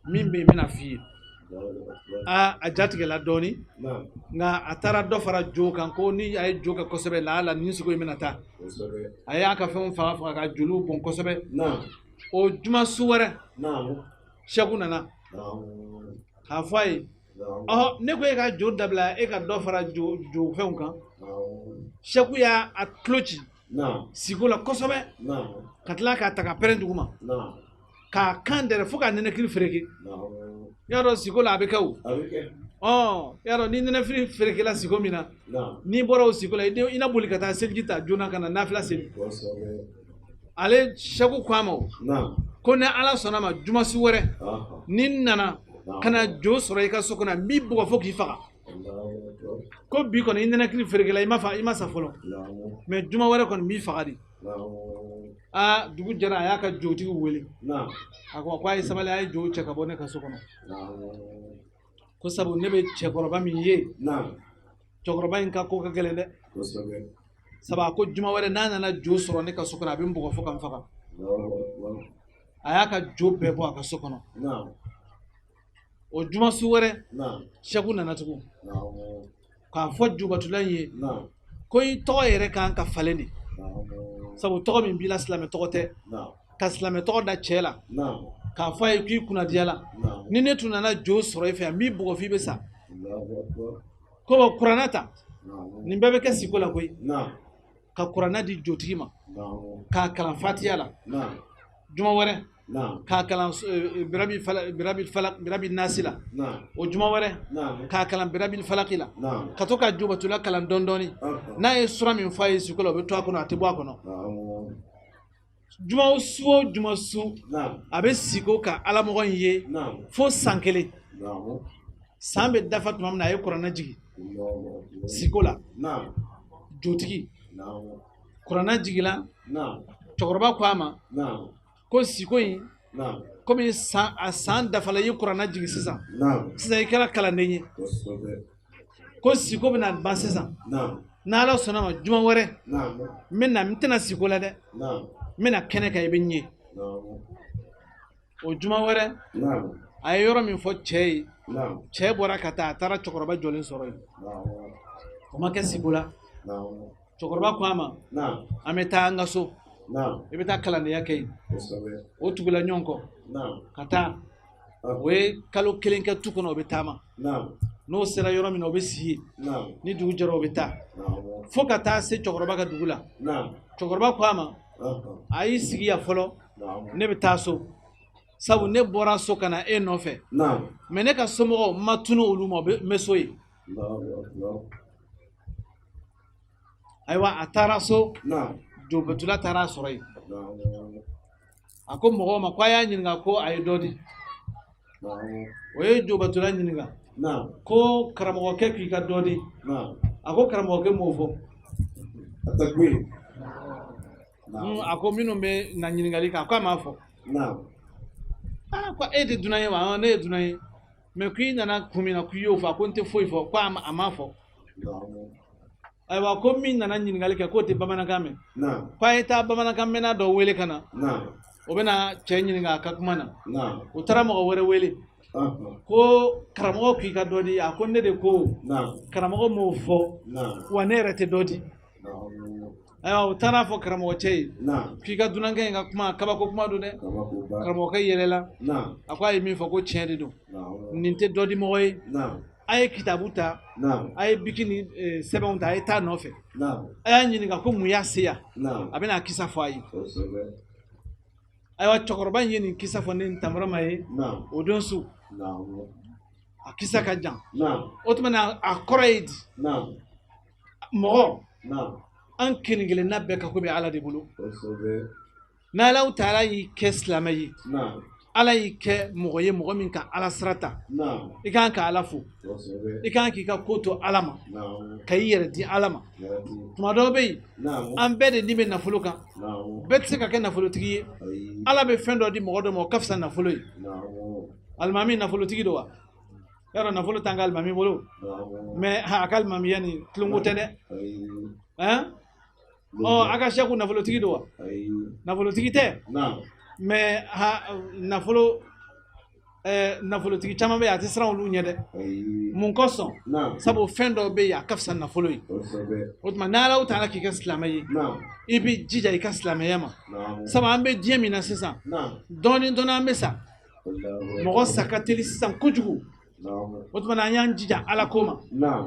min bɛ yen n bɛna f'i ye. Aa, a jatigɛla dɔɔni, nka a taara dɔ fara jo kan, ko ni a ye jo kɛ kosɛbɛ, laala nin sogo in bɛna taa. A y'a ka fɛnw faga faga ka joliw bɔn kosɛbɛ. O juma su wɛrɛ, sɛku nana k'a fɔ a ye, ɔhɔ, ne ko e ka jo dabila, e ka dɔ fara jo fɛnw kan. Sɛku y'a tulo ci siko la kosɛbɛ, ka tila k'a ta ka pɛrɛn dugu ma, k'a kan dɛrɛ fo k'a nɛnɛkiri fereke. I y'a dɔn siko la a bɛ kɛ o. Ɔ, i y'a dɔn ni nɛnɛkiri ferekela siko min na, n'i bɔra o siko la, i na boli ka taa seliji ta joona ka na nafila seli. Ale sɛku ko a ma o, ko ni Ala sɔnna ma jumasu wɛrɛ, ni n nana ka na jo sɔrɔ i ka so kɔnɔ, n b'i bugɔ fo k'i faga. Ko bi kɔni i nɛnɛkiri ferekela, i ma fa, i ma sa fɔlɔ, mɛ juma wɛrɛ kɔni n b'i faga de. Aa, dugu jɛra, a y'a ka jotigiw wele. A ko a ye sabali, a ye jow cɛ ka bɔ ne ka so kɔnɔ, ko sabu ne bɛ cɛkɔrɔba min ye, cɛkɔrɔba in ka ko ka gɛlɛn dɛ. Sabu a ko juma wɛrɛ n'a nana jo sɔrɔ ne ka so kɔnɔ, a bɛ n bugɔ fo ka n faga. A y'a ka jo bɛɛ bɔ a ka so kɔnɔ. O juma su wɛrɛ, sɛku nana tugun k'a fɔ jubatula in ye ko i tɔgɔ yɛrɛ kan ka falen de, sabu tɔgɔ min b'i la, silamɛ tɔgɔ tɛ. Ka silamɛ tɔgɔ da cɛ la, k'a fɔ a ye k'i kunnadiya la, ni ne tun nana jo sɔrɔ i fɛ yan, n b'i bugɔ f'i bɛ sa. Ko wa kuranɛ ta, nin bɛɛ bɛ kɛ siko la koyi. Ka kuranɛ di jotigi ma k'a kalan fatiya la juma wɛrɛ, k'a kalan birabi falak, birabi nasi la o juma wɛrɛ, k'a kalan birabi falaki la, ka to ka jobatula kalan dɔɔni dɔɔni. N'a ye sura min fɔ a ye siko la, o bɛ to a kɔnɔ, a tɛ bɔ a kɔnɔ. Juma su o juma su, a bɛ siko ka alamɔgɔ in ye fo san kelen. San bɛ dafa tuma min na, a ye kuranɛ jigin siko la. Jotigi kuranɛ jiginla, cɛkɔrɔba ko a ma ko siko in, komi san a san dafala, i ye kuranɛ jigin sisan, sisan i kɛra kalanden ye, ko siko bɛna ban sisan. N'Ala sɔnna ma, juma wɛrɛ n bɛ na, n tɛna siko la dɛ, n bɛna kɛnɛ kan, i bɛ n ye. O juma wɛrɛ, a ye yɔrɔ min fɔ cɛ ye, cɛ bɔra ka taa, a taara cɛkɔrɔba jɔlen sɔrɔ yen. O ma kɛ siko la. Cɛkɔrɔba ko a ma, an bɛ taa an ka so, i bɛ taa kalandenya kɛ yen. O tugula ɲɔgɔn kɔ ka taa. O ye kalo kelen kɛ tu kɔnɔ, o bɛ taama. N'o sera yɔrɔ min na, o bɛ si yen. Ni dugu jɛra, o bɛ taa fo ka taa se cɛkɔrɔba ka dugu la. Cɛkɔrɔba ko a ma, a y'i sigi yan fɔlɔ, ne bɛ taa so, sabu ne bɔra so ka na e nɔfɛ, mɛ ne ka somɔgɔw, n ma tunu olu ma, n bɛ so yen. Ayiwa, a taara so, jobatula taara a sɔrɔ yen. A ko mɔgɔw ma ko a y'a ɲininka ko a ye dɔ di. O ye jobatula ɲininka ko karamɔgɔkɛ k'i ka dɔ di. A ko karamɔgɔkɛ m'o fɔ. A ko minnu bɛ na ɲininkali kɛ, a ko a m'a fɔ. Aa, ko e tɛ dunan ye wa? Ne ye dunan ye, mɛ k'i nana kun min na, k'i y'o fɔ. A ko n tɛ foyi fɔ, ko a m'a fɔ. Ayiwa, ko min nana ɲininkali kɛ, k'o tɛ bamanankan mɛn, ko a ye taa bamanankan mɛnna dɔ wele ka na, o bɛna cɛ ɲininka a ka kuma na. O taara mɔgɔ wɛrɛ wele ko karamɔgɔ k'i ka dɔ di. A ko ne de ko karamɔgɔ m'o fɔ, wa ne yɛrɛ tɛ dɔ di. Ayiwa, u taara fɔ karamɔgɔ cɛ ye k'i ka dunankɛ in ka kuma kabako kuma don dɛ. Karamɔgɔkɛ yɛlɛla, a ko a ye min fɔ, ko tiɲɛ de don, nin tɛ dɔ di mɔgɔ ye. A ye kitabu ta, a ye biki ni sɛbɛnw ta, a ye taa nɔfɛ, a y'a ɲininka ko mun y'a se yan, a bɛna a kisa fɔ a ye. Ayiwa, cɛkɔrɔba in ye nin kisa fɔ ne Tanbarama ye o don su. A kisa ka jan. O tuma na, a kɔrɔ ye di? Mɔgɔ, an kelen kelenna bɛɛ ka ko bɛ Ala de bolo. N'Alahu taala y'i kɛ silamɛ ye, Ala y'i kɛ mɔgɔ ye mɔgɔ min ka Ala sira ta, i kan ka Ala fo, i kan k'i ka ko to Ala ma, ka i yɛrɛ di Ala ma. Tuma dɔw bɛ yen, an bɛɛ de ni bɛ nafolo kan, bɛɛ tɛ se ka kɛ nafolotigi ye. Ala bɛ fɛn dɔ di mɔgɔ dɔ ma, o ka fisa nafolo ye. Alimami nafolotigi don wa? Yɔrɔ nafolo t'an ka alimami bolo, mais a ka alimamiya nin tulonko tɛ dɛ. Ɔ a ka sɛku nafolotigi don wa? Nafolotigi tɛ, mais nafolo nafolotigi caman bɛ yen, a tɛ siran olu ɲɛ dɛ. Mun kosɔn? Sabu fɛn dɔw bɛ yen, a ka fisa nafolo ye. O tuma n'Ala taala k'i kɛ silamɛ ye, i bɛ jija i ka silamɛya ma. Sabu an bɛ diɲɛ min na sisan, dɔɔnin dɔɔnin an bɛ sa. Mɔgɔ sa ka teli sisan kojugu. O tuma an y'an jija Ala ko ma,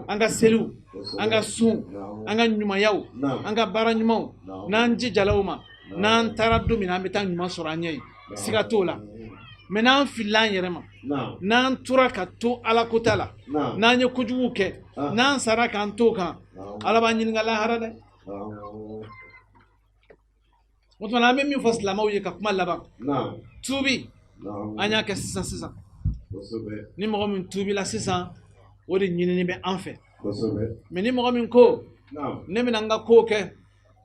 an ka seliw, an ka sun, an ka ɲumanyaw, an ka baara ɲumanw, n'an jijala o ma, n'an taara don min na, an bɛ taa ɲuman sɔrɔ an ɲɛ ye, siga t'o la. Mais n'an filila an yɛrɛ ma, n'an tora ka to Ala kota la, n'an ye kojugu kɛ, n'an sara k'an to o kan, Ala b'an ɲininka lahara dɛ. O tuma an bɛ min fɔ silamɛw ye ka kuma laban, tuubi, an y'a kɛ sisan sisan. Ni mɔgɔ min tuubila sisan, o de ɲinini bɛ an fɛ. Mais ni mɔgɔ min ko ne bɛna n ka ko kɛ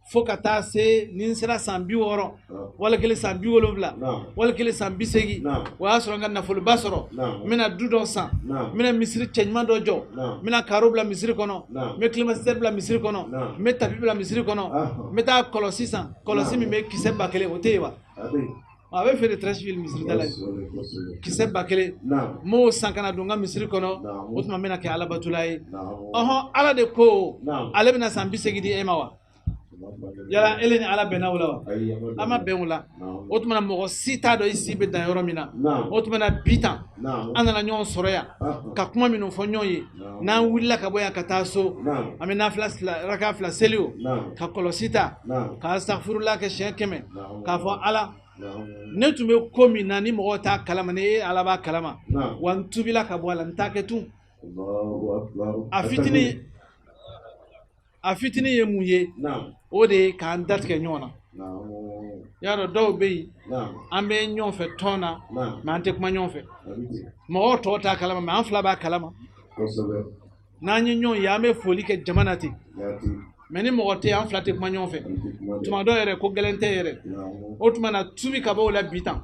fo ka taa se ni n sera san 60, wali kelen san 70, wali kelen san 80, o y'a sɔrɔ n ka nafoloba sɔrɔ, n bɛna du dɔ san, n bɛna misiri cɛɲuman dɔ jɔ, n bɛna karo bila misiri kɔnɔ, n bɛ climatiseur bila misiri kɔnɔ, n bɛ tapi bila misiri kɔnɔ, n bɛ taa kɔlɔsi san, kɔlɔsi min bɛ kisɛ 1000, o tɛ yen wa? A bɛ feere Treichville misiri da la yen, kisɛ 1000, n b'o san ka na don n ka misiri kɔnɔ, o tuma n bɛna kɛ Alabatula ye. Ɔhɔn, Ala de ko ale bɛna san 80 di e ma wa? Yala ele ni Ala bɛnna o la wa? An ma bɛn o la. O tuma na mɔgɔ si t'a dɔn i si bɛ dan yɔrɔ min na. O tuma na bi tan, an nana ɲɔgɔn sɔrɔ yan ka kuma minnu fɔ ɲɔgɔn ye, n'an wulila ka bɔ yan ka taa so, an bɛ nafila raka 2 seli o, ka kɔlɔsi ta, ka asafurula kɛ siɲɛ 100, k'a fɔ Ala, ne tun bɛ ko min na ni mɔgɔw t'a kalama, ni e Ala b'a kalama, wa n tubila ka bɔ a la, n t'a kɛ tun. A fitinin ye mun ye? O de ye k'an datigɛ ɲɔgɔn na. Y'a dɔn dɔw bɛ yen, an bɛ ɲɔgɔn fɛ tɔn na, mais an tɛ kuma ɲɔgɔn fɛ. Mɔgɔw tɔw t'a kalama, mais an fila b'a kalama. N'an ye ɲɔgɔn ye, an bɛ foli kɛ jama na ten, mais ni mɔgɔ tɛ yen, an fila tɛ kuma ɲɔgɔn fɛ. Tuma dɔw yɛrɛ ko gɛlɛn tɛ yɛrɛ. O tuma na tubi ka bɔ o la bi tan.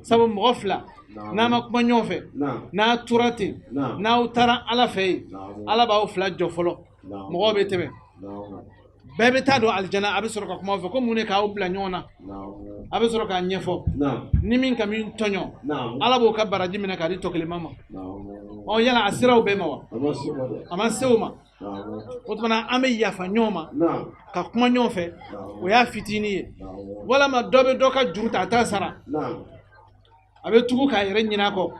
Sabu mɔgɔ fila n'a ma kuma ɲɔgɔn fɛ, n'a tora ten, n'aw taara Ala fɛ yen, Ala b'aw fila jɔ fɔlɔ. Mɔgɔw bɛ tɛmɛ, bɛɛ bɛ taa don alijana, a bɛ sɔrɔ ka kuma fɔ ko mun de k'aw bila ɲɔgɔn na, a bɛ sɔrɔ k'a ɲɛfɔ. Ni min ka min tɔɲɔ, Ala b'o ka baraji minɛ k'a di tɔ kelenma ma. Ɔ yala a sera o bɛɛ ma wa? A ma se o ma. O tuma na an bɛ yafa ɲɔgɔn ma ka kuma ɲɔgɔn fɛ, o y'a fitinin ye. Walama dɔ bɛ dɔ ka juru ta, a t'a sara, a bɛ tugu k'a yɛrɛ ɲinɛ a kɔ,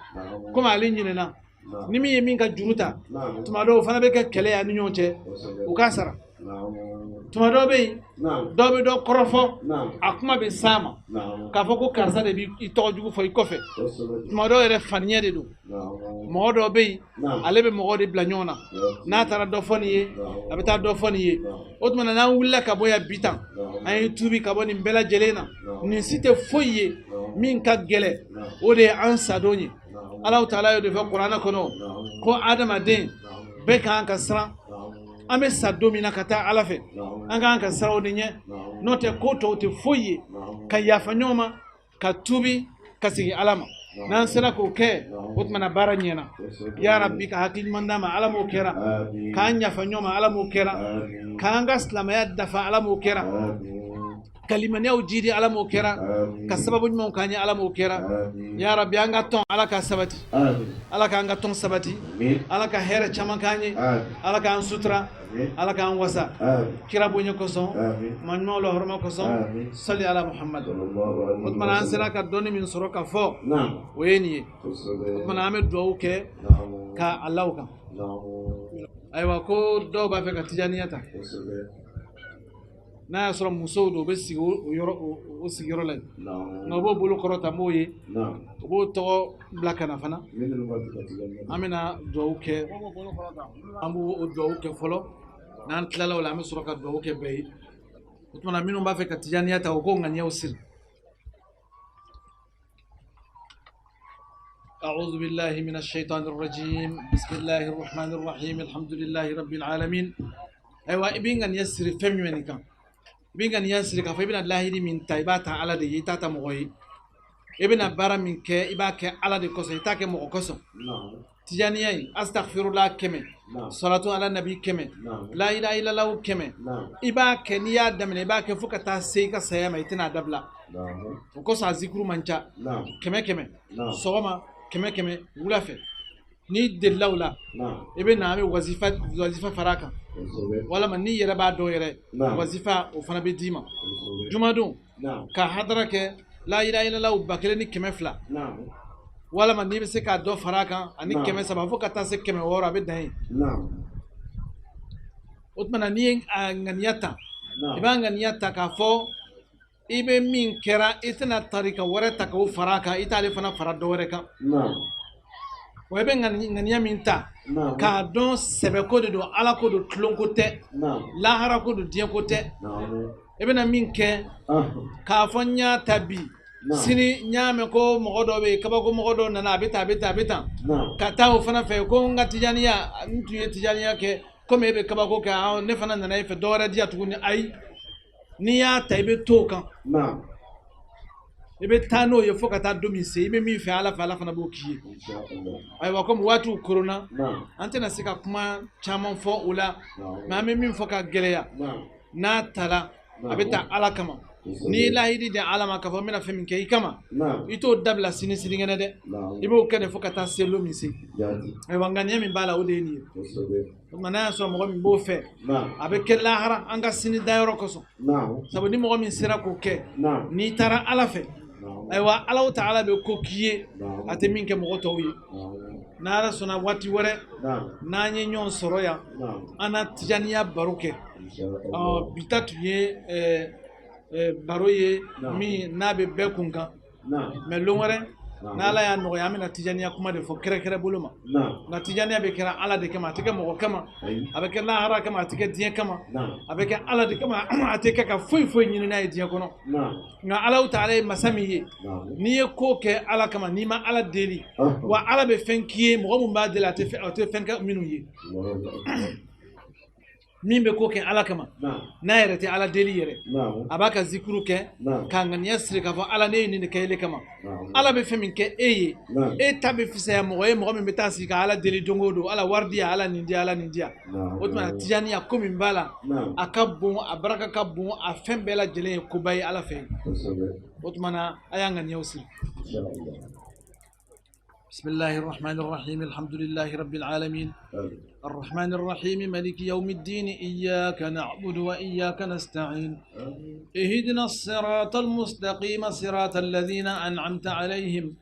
komi ale ɲinɛna. Ni min ye min ka juru ta, tuma dɔw o fana bɛ kɛ kɛlɛ ye ni ɲɔgɔn cɛ, u k'a sara. Tuma dɔw bɛ yen, dɔw bɛ dɔ kɔrɔfɔ, a kuma bɛ s'a ma k'a fɔ ko karisa de b'i tɔgɔ jugu fɔ i kɔfɛ. Tuma dɔw yɛrɛ faniya de don. Mɔgɔ dɔw bɛ yen, ale bɛ mɔgɔw de bila ɲɔgɔn na, n'a taara dɔ fɔ nin ye, a bɛ taa dɔ fɔ nin ye. O tuma na n'an wulila ka bɔ yan bi tan, an ye tuubi ka bɔ nin bɛɛ lajɛlen na. Nin si tɛ foyi ye min ka gɛlɛn, o de ye an sadon ye. Ala taala y'o de fɔ kuranɛ kɔnɔ ko adamaden bɛɛ kan ka siran, an bɛ sa don min na ka taa Ala fɛ, an kan ka siran o de ɲɛ. N'o tɛ ko tɔw tɛ foyi ye, ka yafa ɲɔgɔn ma, ka tuubi, ka segin Ala ma. N'an sera k'o kɛ, o tuma na baara ɲɛna. Ya Rabbi, ka hakili ɲuman d'an ma, Ala m'o kɛra. K'an yafa ɲɔgɔn ma, Ala m'o kɛra. K'an ka silamɛya dafa, Ala m'o kɛra. Ka limaniyaw jidi, Ala m'o kɛra. Ka sababu ɲumanw k'an ye, Ala m'o kɛra. Ya Rabbi, an ka tɔn, Ala ka sabati, Ala k'an ka tɔn sabati, Ala ka hɛrɛ caman k'an ye, Ala k'an sutura, Ala k'an wasa kira bonya kosɔn, maa ɲumanw la hɔrɔma kosɔn, sali ala Muhammad. O tuma na an sera ka dɔnni min sɔrɔ ka fɔ, o ye nin ye. O tuma na an bɛ dugawu kɛ ka a la o kan. Ayiwa, ko dɔw b'a fɛ ka tijaniya ta, n'a y'a sɔrɔ musow don, u bɛ sigi o yɔrɔ o sigiyɔrɔ la yen, nka u b'o bolo kɔrɔta, m'o ye, u b'o tɔgɔ bila ka na fana. An bɛna dugawu kɛ, an b'o o dugawu kɛ fɔlɔ. N'an tilala o la, an bɛ sɔrɔ ka dugawu kɛ bɛɛ ye. O tuma na minnu b'a fɛ ka tijaniya ta, o k'o ŋaniyaw siri. أعوذ بالله من الشيطان الرجيم بسم الله الرحمن الرحيم الحمد لله رب العالمين. Ayiwa, i bɛ ŋaniya siri fɛn jumɛn nin kan? I bɛ ŋaniya siri k'a fɔ i bɛna lahidi min ta, i b'a ta Ala de ye, i t'a ta mɔgɔ ye. I bɛna baara min kɛ, i b'a kɛ Ala de kosɔn, i t'a kɛ mɔgɔ kosɔn. Tijaniya in, astaghfirullah 100, salatu ala nabi 100, la ilaha illallah 100, i b'a kɛ. N'i y'a daminɛ, i b'a kɛ fo ka taa se i ka saya ma, i tɛna a dabila. O kosɔn a zikuru man ca, 100 100 sɔgɔma, 100 100 wula fɛ. N'i delila o la, i bɛ na, an bɛ wazifa fara a kan, walama n'i yɛrɛ b'a dɔn yɛrɛ, wazifa o fana bɛ d'i ma. Jumadon ka hadara kɛ, la ilaha illallah 1200, walama n'i bɛ se k'a dɔ fara a kan ani 300 fo ka taa se 600, a bɛ dan yen. O tuma na, n'i ye a ŋaniya ta, i b'a ŋaniya ta k'a fɔ i bɛ min kɛra, i tɛna tarika wɛrɛ ta k'o fara a kan, i t'ale fana fara dɔ wɛrɛ kan. Wa i bɛ ŋaniya min ta, k'a dɔn sɛbɛko de don, Ala ko don, tulonko tɛ, lahara ko don, diɲɛ ko tɛ. I bɛna min kɛ, k'a fɔ n y'a ta bi, sini n y'a mɛn ko mɔgɔ dɔ bɛ yen, kabako mɔgɔ dɔ nana, a bɛ tan, a bɛ tan, a bɛ tan, ka taa o fana fɛ ko n ka tijaniya, n tun ye tijaniya kɛ, komi e bɛ kabako kɛ, ne fana nana e fɛ, dɔ wɛrɛ di yan tuguni. Ayi, n'i y'a ta, i bɛ to o kan, i bɛ taa n'o ye fo ka taa don min se. I bɛ min fɛ Ala fɛ, Ala fana b'o k'i ye. Ayiwa, komi waatiw koronna, an tɛna se ka kuma caman fɔ o la, mɛ an bɛ min fɔ ka gɛlɛya, n'a tala, a bɛ ta Ala kama. N'i ye lahidi di Ala ma k'a fɔ n bɛna fɛn min kɛ i kama, i t'o dabila sini sinikɛnɛ dɛ, i b'o kɛ de fo ka taa se lon min se. Ayiwa, ŋaniya min b'a la, o de ye nin ye. O tuma, n'a y'a sɔrɔ mɔgɔ min b'o fɛ, a bɛ kɛ lahara an ka sini dayɔrɔ kosɔn. Sabu ni mɔgɔ min sera k'o kɛ, n'i taara Ala fɛ, ayiwa, Alahu taala bɛ ko k'i ye a tɛ min kɛ mɔgɔ tɔw ye. N'Ala sɔnna, waati wɛrɛ n'an ye ɲɔgɔn sɔrɔ yan, an na tijaniya baro kɛ. Bi ta tun ye baro ye min n'a bɛ bɛɛ kun kan, mɛ lon wɛrɛ n'Ala y'a nɔgɔya, an bɛna tijaniya kuma de fɔ kɛrɛkɛrɛ bolo ma. Nka tijaniya bɛ kɛra Ala de kama, a tɛ kɛ mɔgɔ kama. A bɛ kɛ lahara kama, a tɛ kɛ diɲɛ kama. A bɛ kɛ Ala de kama, a tɛ kɛ ka foyi foyi ɲini n'a ye diɲɛ kɔnɔ. Nka Alahu taala ye masa min ye, n'i ye ko kɛ Ala kama, n'i ma Ala deli, wa Ala bɛ fɛn k'i ye, mɔgɔ min b'a deli, a tɛ fɛn kɛ minnu ye. Min bɛ ko kɛ Ala kama, n'a yɛrɛ tɛ Ala deli yɛrɛ, a b'a ka zikuru kɛ k'a ŋaniya siri k'a fɔ Ala, ne ye nin de kɛ ele kama. Ala bɛ fɛn min kɛ e ye, e ta bɛ fisaya mɔgɔ ye, mɔgɔ min bɛ taa sigi ka Ala deli don o don, Ala wari di yan, Ala nin di yan, Ala nin di yan. O tuma, tijaniya ko min b'a la, a ka bon, a baraka ka bon, a fɛn bɛɛ lajɛlen ye koba ye Ala fɛ. O tuma na, a y'a ŋaniyaw siri. بسم الله الرحمن الرحيم الحمد لله رب العالمين الرحمن الرحيم مالك يوم الدين إياك نعبد وإياك نستعين اهدنا الصراط المستقيم صراط الذين أنعمت عليهم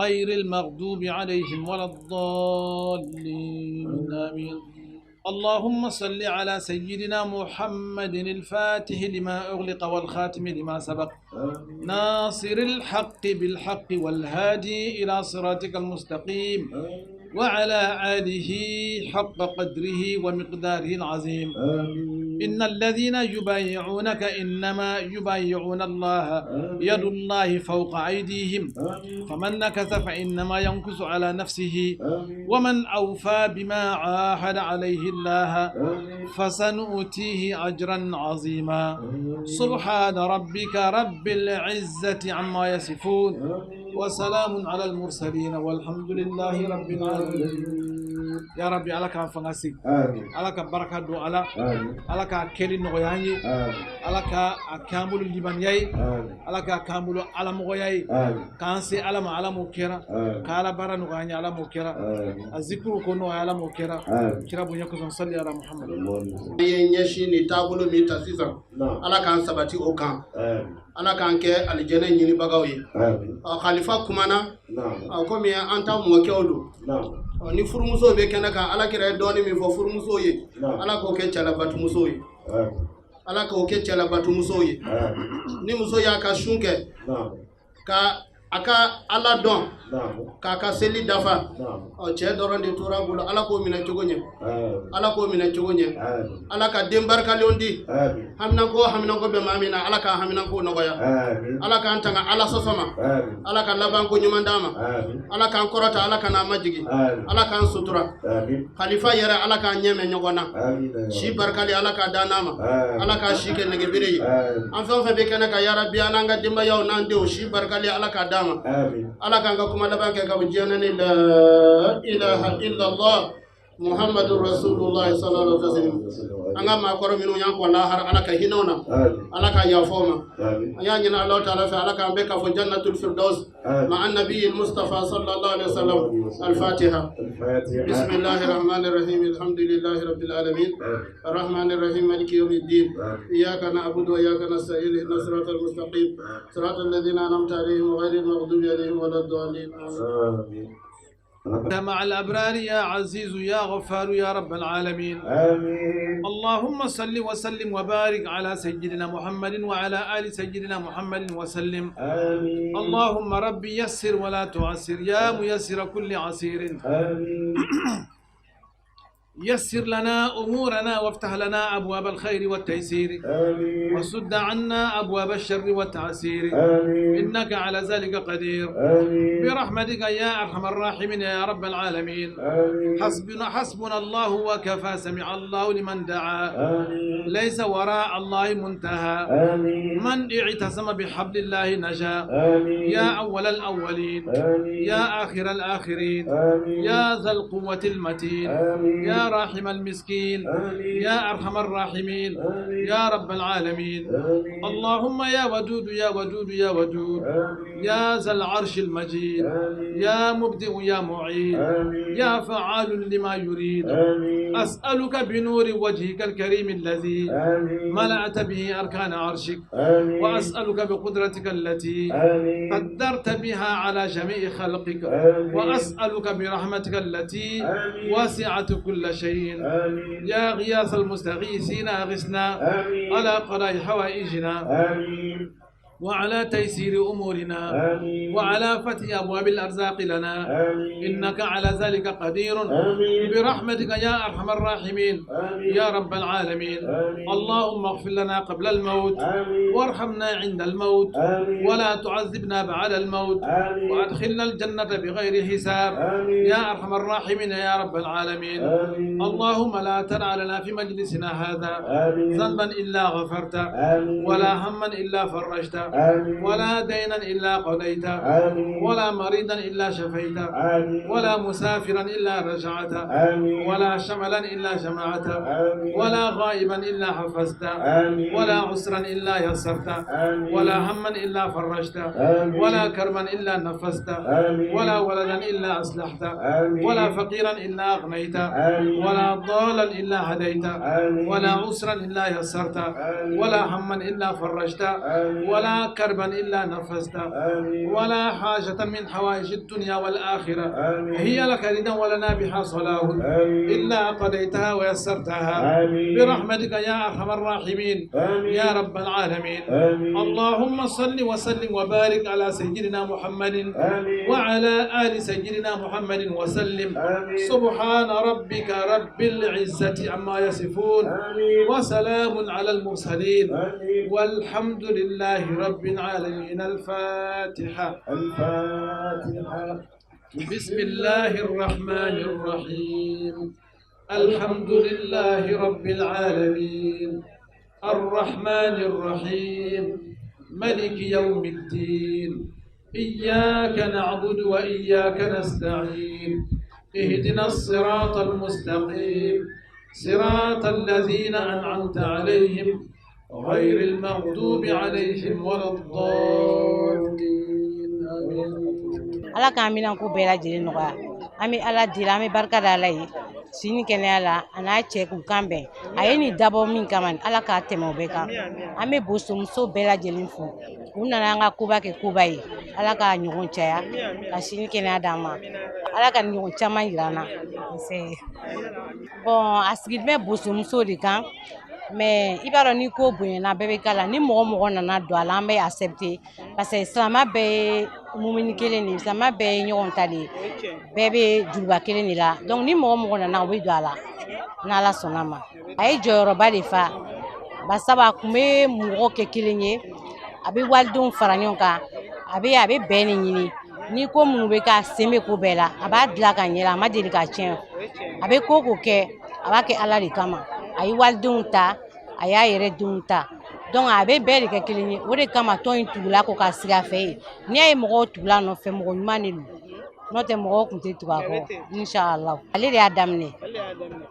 غير المغضوب عليهم ولا الضالين آمين اللهم صل على سيدنا محمد الفاتح لما أغلق والخاتم لما سبق ناصر الحق بالحق والهادي إلى صراطك المستقيم وعلى آله حق قدره ومقداره العظيم. إن الذين يبايعونك إنما يبايعون الله يد الله فوق أيديهم فمن نكث فإنما ينكث على نفسه ومن أوفى بما عاهد عليه الله فسنؤتيه أجرا عظيما. سبحان ربك رب العزة عما يصفون وسلام على المرسلين والحمد لله رب العالمين. Ya Rabbi, Ala k'an fanga se, Ala ka baraka don ala, Ala k'a kɛli nɔgɔya an ye, Ala ka a k'an bolo limaniya ye, Ala k'a k'an bolo alamɔgɔya ye, k'an se Ala ma, Ala m'o kɛra, k'Ala baara nɔgɔya an ye, Ala m'o kɛra, a zikuru ko nɔgɔya, Ala m'o kɛra, kira bonya kosɔn, sali ala Muhammad. An ye ɲɛsin nin taabolo min ta sisan, Ala k'an sabati o kan, Ala k'an kɛ alijɛnɛ ɲinibagaw ye. Khalifa kumana komi an ta mɔkɛw don, ni furumusow bɛ kɛnɛ kan, Ala kira ye dɔɔnin min fɔ furumusow ye, Ala k'o kɛ cɛlabatumusow ye, Ala k'o kɛ cɛlabatumusow ye. Ni muso y'a ka sun kɛ ka A ka Ala dɔn k'a ka seli dafa, ɔ cɛ dɔrɔn de tora a bolo. Ala k'o minɛ cogo ɲɛ, Ala k'o minɛ cogo ɲɛ, Ala ka den barikalenw di. Haminanko haminanko bɛ maa min na, Ala ka haminanko nɔgɔya. Ala k'an tanga Ala sɔsɔ ma. Ala ka labanko ɲuman d'an ma. Ala k'an kɔrɔta, Ala ka n'an majigin, Ala k'an sutura. Khalifa yɛrɛ, Ala k'an ɲɛ mɛn ɲɔgɔn na. Si barikali, Ala k'a d'an n'a ma. Ala k'a si kɛ nɛgɛbere ye. An fɛn o fɛn bɛ kɛnɛ kan, yarabi, an n'an ka denbayaw n'an denw, si barikali, Ala k'a d'an ma. Ala k'an ka kuma laban kɛ ka bɔ diɲɛ na ni la ilaha illallah Muhammadu Rasulullah sallallahu alaihi wasallam. An ka maakɔrɔ minnu y'an kɔn lahara, Ala ka hinɛ u na, Ala ka yafa u ma. An y'a ɲini Alahu taala fɛ, Ala k'an bɛɛ kafo jannatul firdaus ma'a nabiyil Mustafa sallallahu alaihi wasallam. Al-Fatiha. Bismillahir rahmanir rahim. Alhamdulillahi rabbil alamin. Arrahmanir rahim. Maliki yawmiddin. Iyyaka na'budu wa iyyaka nasta'in. Ihdinas siratal mustaqim. Siratal ladzina an'amta alaihim ghayril maghdubi alaihim waladdallin. Amin. مع الأبرار يا عزيز يا غفار يا رب العالمين. آمين. اللهم صل وسلم وبارك على سيدنا محمد وعلى آل سيدنا محمد وسلم. آمين. اللهم ربي يسر ولا تعسر يا ميسر كل عسير. آمين. يسر لنا أمورنا وافتح لنا أبواب الخير والتيسير. آمين. وسد عنا أبواب الشر والتعسير. آمين. إنك على ذلك قدير. آمين. برحمتك يا أرحم الراحمين يا رب العالمين. آمين. حسبنا الله وكفى. سمع الله لمن دعا. آمين. ليس وراء الله منتهى. آمين. من اعتصم بحبل الله نجا. آمين. يا أول الأولين. آمين. يا آخر الآخرين. آمين. يا ذا القوة المتين. آمين. يا راحم المسكين. آمين. يا أرحم الراحمين. آمين. يا رب العالمين. آمين. اللهم يا ودود يا ودود يا ودود. آمين. يا ذا العرش المجيد. آمين. يا مبدئ يا معيد. آمين. يا فعال لما يريد. آمين. أسألك بنور وجهك الكريم الذي آمين. ملأت به أركان عرشك. آمين. وأسألك بقدرتك التي آمين. قدرت بها على جميع خلقك. آمين. وأسألك برحمتك التي آمين. وسعت كل شيء. آمين. يا غياث المستغيثين أغثنا. آمين. على قضاء حوائجنا. آمين. وعلى تيسير أمورنا. آمين. وعلى فتح أبواب الأرزاق لنا. آمين. إنك على ذلك قدير. آمين. برحمتك يا أرحم الراحمين. آمين. يا رب العالمين. آمين. اللهم اغفر لنا قبل الموت. آمين. وارحمنا عند الموت. آمين. ولا تعذبنا بعد الموت. آمين. وأدخلنا الجنة بغير حساب. آمين. يا أرحم الراحمين يا رب العالمين. آمين. اللهم لا تدع لنا في مجلسنا هذا آمين. ذنبا إلا غفرته. آمين. ولا هما إلا فرجته. آمين. ولا دينا إلا قضيته. آمين. ولا مريضا إلا شفيته. آمين. ولا مسافرا إلا رجعته. آمين. ولا شملا إلا جمعته. آمين. ولا غائبا إلا حفظته. آمين. ولا عسرا إلا يسرته. آمين. ولا هما إلا فرجته. آمين. ولا كربا إلا نفسته. آمين. ولا ولدا إلا أصلحته. آمين. ولا فقيرا إلا أغنيته. آمين. ولا ضالا إلا هديته. آمين. ولا عسرا إلا يسرته. آمين. ولا هما إلا فرجته. آمين. ولا كربا إلا نفسته. آمين. ولا حاجة من حوائج الدنيا والآخرة. آمين. هي لك رضا ولنا بها صلاح. آمين. إلا قضيتها ويسرتها. آمين. برحمتك يا أرحم الراحمين. آمين. يا رب العالمين. آمين. اللهم صل وسلم وبارك على سيدنا محمد. آمين. وعلى آل سيدنا محمد وسلم. آمين. سبحان ربك رب العزة عما يصفون. آمين. وسلام على المرسلين. آمين. والحمد لله رب العالمين. الفاتحة. الفاتحة. بسم الله الرحمن الرحيم. الحمد لله رب العالمين. الرحمن الرحيم. ملك يوم الدين. إياك نعبد وإياك نستعين. اهدنا الصراط المستقيم. صراط الذين أنعمت عليهم غير المغضوب عليهم ولا الضالين. آمين. Ala k'an minan ko bɛɛ lajɛlen nɔgɔya. An bɛ Ala deli, an bɛ barika da Ala ye si ni kɛnɛya la, a n'a cɛ k'u kan bɛn. A ye nin dabɔ min kama, Ala k'a tɛmɛ o bɛɛ kan. An bɛ bosomuso bɛɛ lajɛlen fo. U nana an ka koba kɛ koba ye. Ala k'a ɲɔgɔn caya ka si ni kɛnɛya d'an ma. Ala ka ɲɔgɔn caman yira an na. Bon, a sigilen bɛ bosomuso de kan. Mais i b'a dɔn ni ko bonyana bɛɛ bɛ k'a la. Ni mɔgɔ mɔgɔ nana don a la, an bɛ accepter parce que silamɛ bɛɛ ye mumini kelen de ye, silamɛya bɛɛ ye ɲɔgɔn ta de ye, bɛɛ bɛ juruba kelen de la. Donc ni mɔgɔ mɔgɔ nana, o bɛ don a la n'Ala sɔnna ma. A ye jɔyɔrɔba de fa, basabu a kun bɛ mɔgɔ kɛ kelen ye, a bɛ walidenw fara ɲɔgɔn kan, a bɛ bɛn de ɲini. Ni ko minnu bɛ k'a sen bɛ ko bɛɛ la, a b'a dilan ka ɲɛ, a ma deli ka tiɲɛ. A bɛ ko ko kɛ, a b'a kɛ Ala de kama. A ye walidenw ta, a y'a yɛrɛ denw ta, donc a bɛ bɛɛ de kɛ kelen ye. O de kama tɔn in tugula kɔ ka sigi a fɛ yen. N'i y'a ye mɔgɔw tugula nɔfɛ, mɔgɔ ɲuman de don, n'o tɛ mɔgɔw tun tɛ tugu a kɔ. Inshallah, ale de y'a daminɛ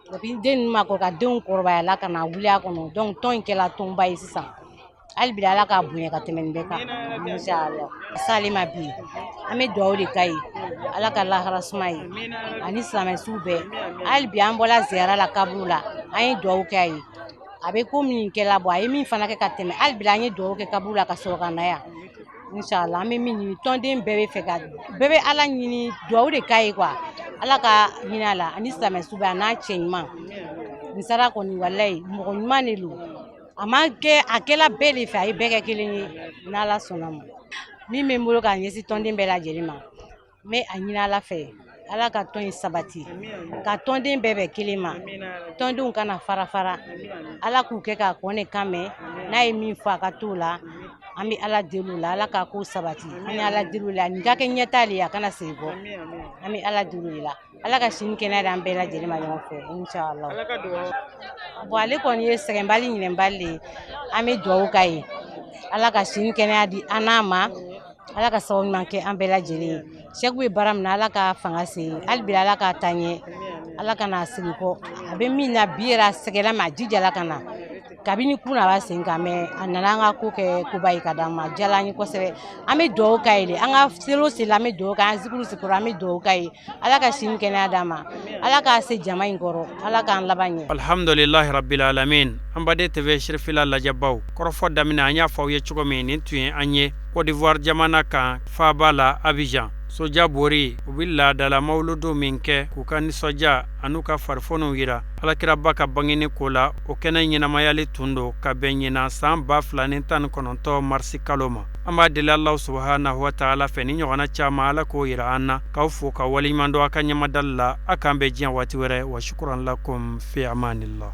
depuis den ninnu ma kɔrɔ, ka denw kɔrɔbaya la ka na wuli a kɔnɔ. Donc tɔn in kɛla tɔnba ye sisan. Hali bi Ala k'a bonya ka tɛmɛ nin bɛɛ kan, inshallah. S'ale ma bi, an bɛ dugawu de k'a ye, Ala ka lahara suma ye ani silamɛsuw bɛɛ. Hali bi an bɔla ziyara la kaburu la, an ye dugawu kɛ a ye. A bɛ ko min kɛla bɔ, a ye min fana kɛ ka tɛmɛ, hali bi an ye dugawu kɛ kaburu la ka sɔrɔ ka na yan. Inshallah, an bɛ min ɲini, tɔnden bɛɛ bɛ fɛ ka bɛɛ bɛ Ala ɲini, dugawu de k'a ye quoi, Ala ka hinɛ a la ani silamɛsu bɛɛ, a n'a cɛ ɲuman. Nin sara kɔni, walayi, mɔgɔ ɲuman de don. A ma kɛ, a kɛla bɛɛ de fɛ, a ye bɛɛ kɛ kelen ye n'Ala sɔnna ma. Min bɛ n bolo k'a ɲɛsin tɔnden bɛɛ lajɛlen ma, n bɛ a ɲini Ala fɛ, Ala ka tɔn in sabati, ka tɔnden bɛɛ bɛn kelen ma, tɔndenw kana fara fara, Ala k'u kɛ k'a kɔn de kan mɛn, n'a ye min fɔ a ka t'o la. An bɛ Ala deli o la, Ala k'a ko sabati. An bɛ Ala deli o la, nin ka kɛ ɲɛtaa de ye, a kana segin kɔ. An bɛ Ala deli o de la, Ala ka sini kɛnɛya d'an bɛɛ lajɛlen ma ɲɔgɔn fɛ, inshallah. Bon, ale kɔni ye sɛgɛnbali ɲinɛnbali de ye. An bɛ dugawu k'a ye, Ala ka sini kɛnɛya di an n'a ma, Ala ka sababu ɲuman kɛ an bɛɛ lajɛlen ye. Sɛku bɛ baara min na, Ala ka fanga se, hali bi Ala k'a taa ɲɛ, Ala ka n'a sigi kɔ. A bɛ min na bi yɛrɛ, a sɛgɛnna mɛ a jijala ka na. Kabini kun a b'a sen kan mɛ, a nana an ka ko kɛ koba ye ka d'an ma, a diyara an ye kosɛbɛ. An bɛ dugawu k'a ye de, an ka seli o seli an bɛ dugawu kɛ, an zikuru sikuru an bɛ dugawu k'a ye, Ala ka sini kɛnɛya d'an ma, Ala k'a se jama in kɔrɔ, Ala k'an laban ɲɛ. Alhamdulilahi rabbil alamin. An baden TV Sirifila lajɛbaw, kɔrɔfɔ daminɛ an y'a fɔ aw ye cogo min, nin tun ye an ye Côte d'Ivoire jamana kan, faaba la Abidjan. Soja bori u bɛ laadala mawuludu min kɛ k'u ka nisɔndiya an'u ka farifoniw yira alakiraba ka bangeni ko la, o kɛnɛ ɲɛnamayali tun don ka bɛn ɲinan san 2019 marisi kalo ma. An b'a deli Alahu subahanahu wa taala fɛ, ni ɲɔgɔnna caman Ala k'o yira an na. K'aw fo ka waleɲuman dɔn a ka ɲɛmadali la. A k'an bɛn diɲɛ waati wɛrɛ. Wa shukuran lakum fi amanillah.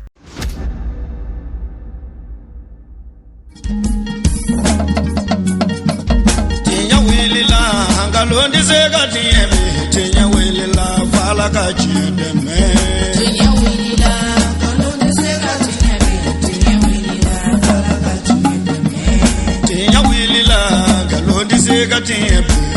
Tiɲɛ wulila, nkalon tɛ se ka tiɲɛ bi. Tiɲɛ wulila, f'Ala ka tiɲɛ dɛmɛ. Tiɲɛ wulila, nkalon tɛ se ka tiɲɛ bi. Tiɲɛ wulila, f'Ala ka tiɲɛ dɛmɛ. Tiɲɛ wulila, nkalon tɛ se ka tiɲɛ bi.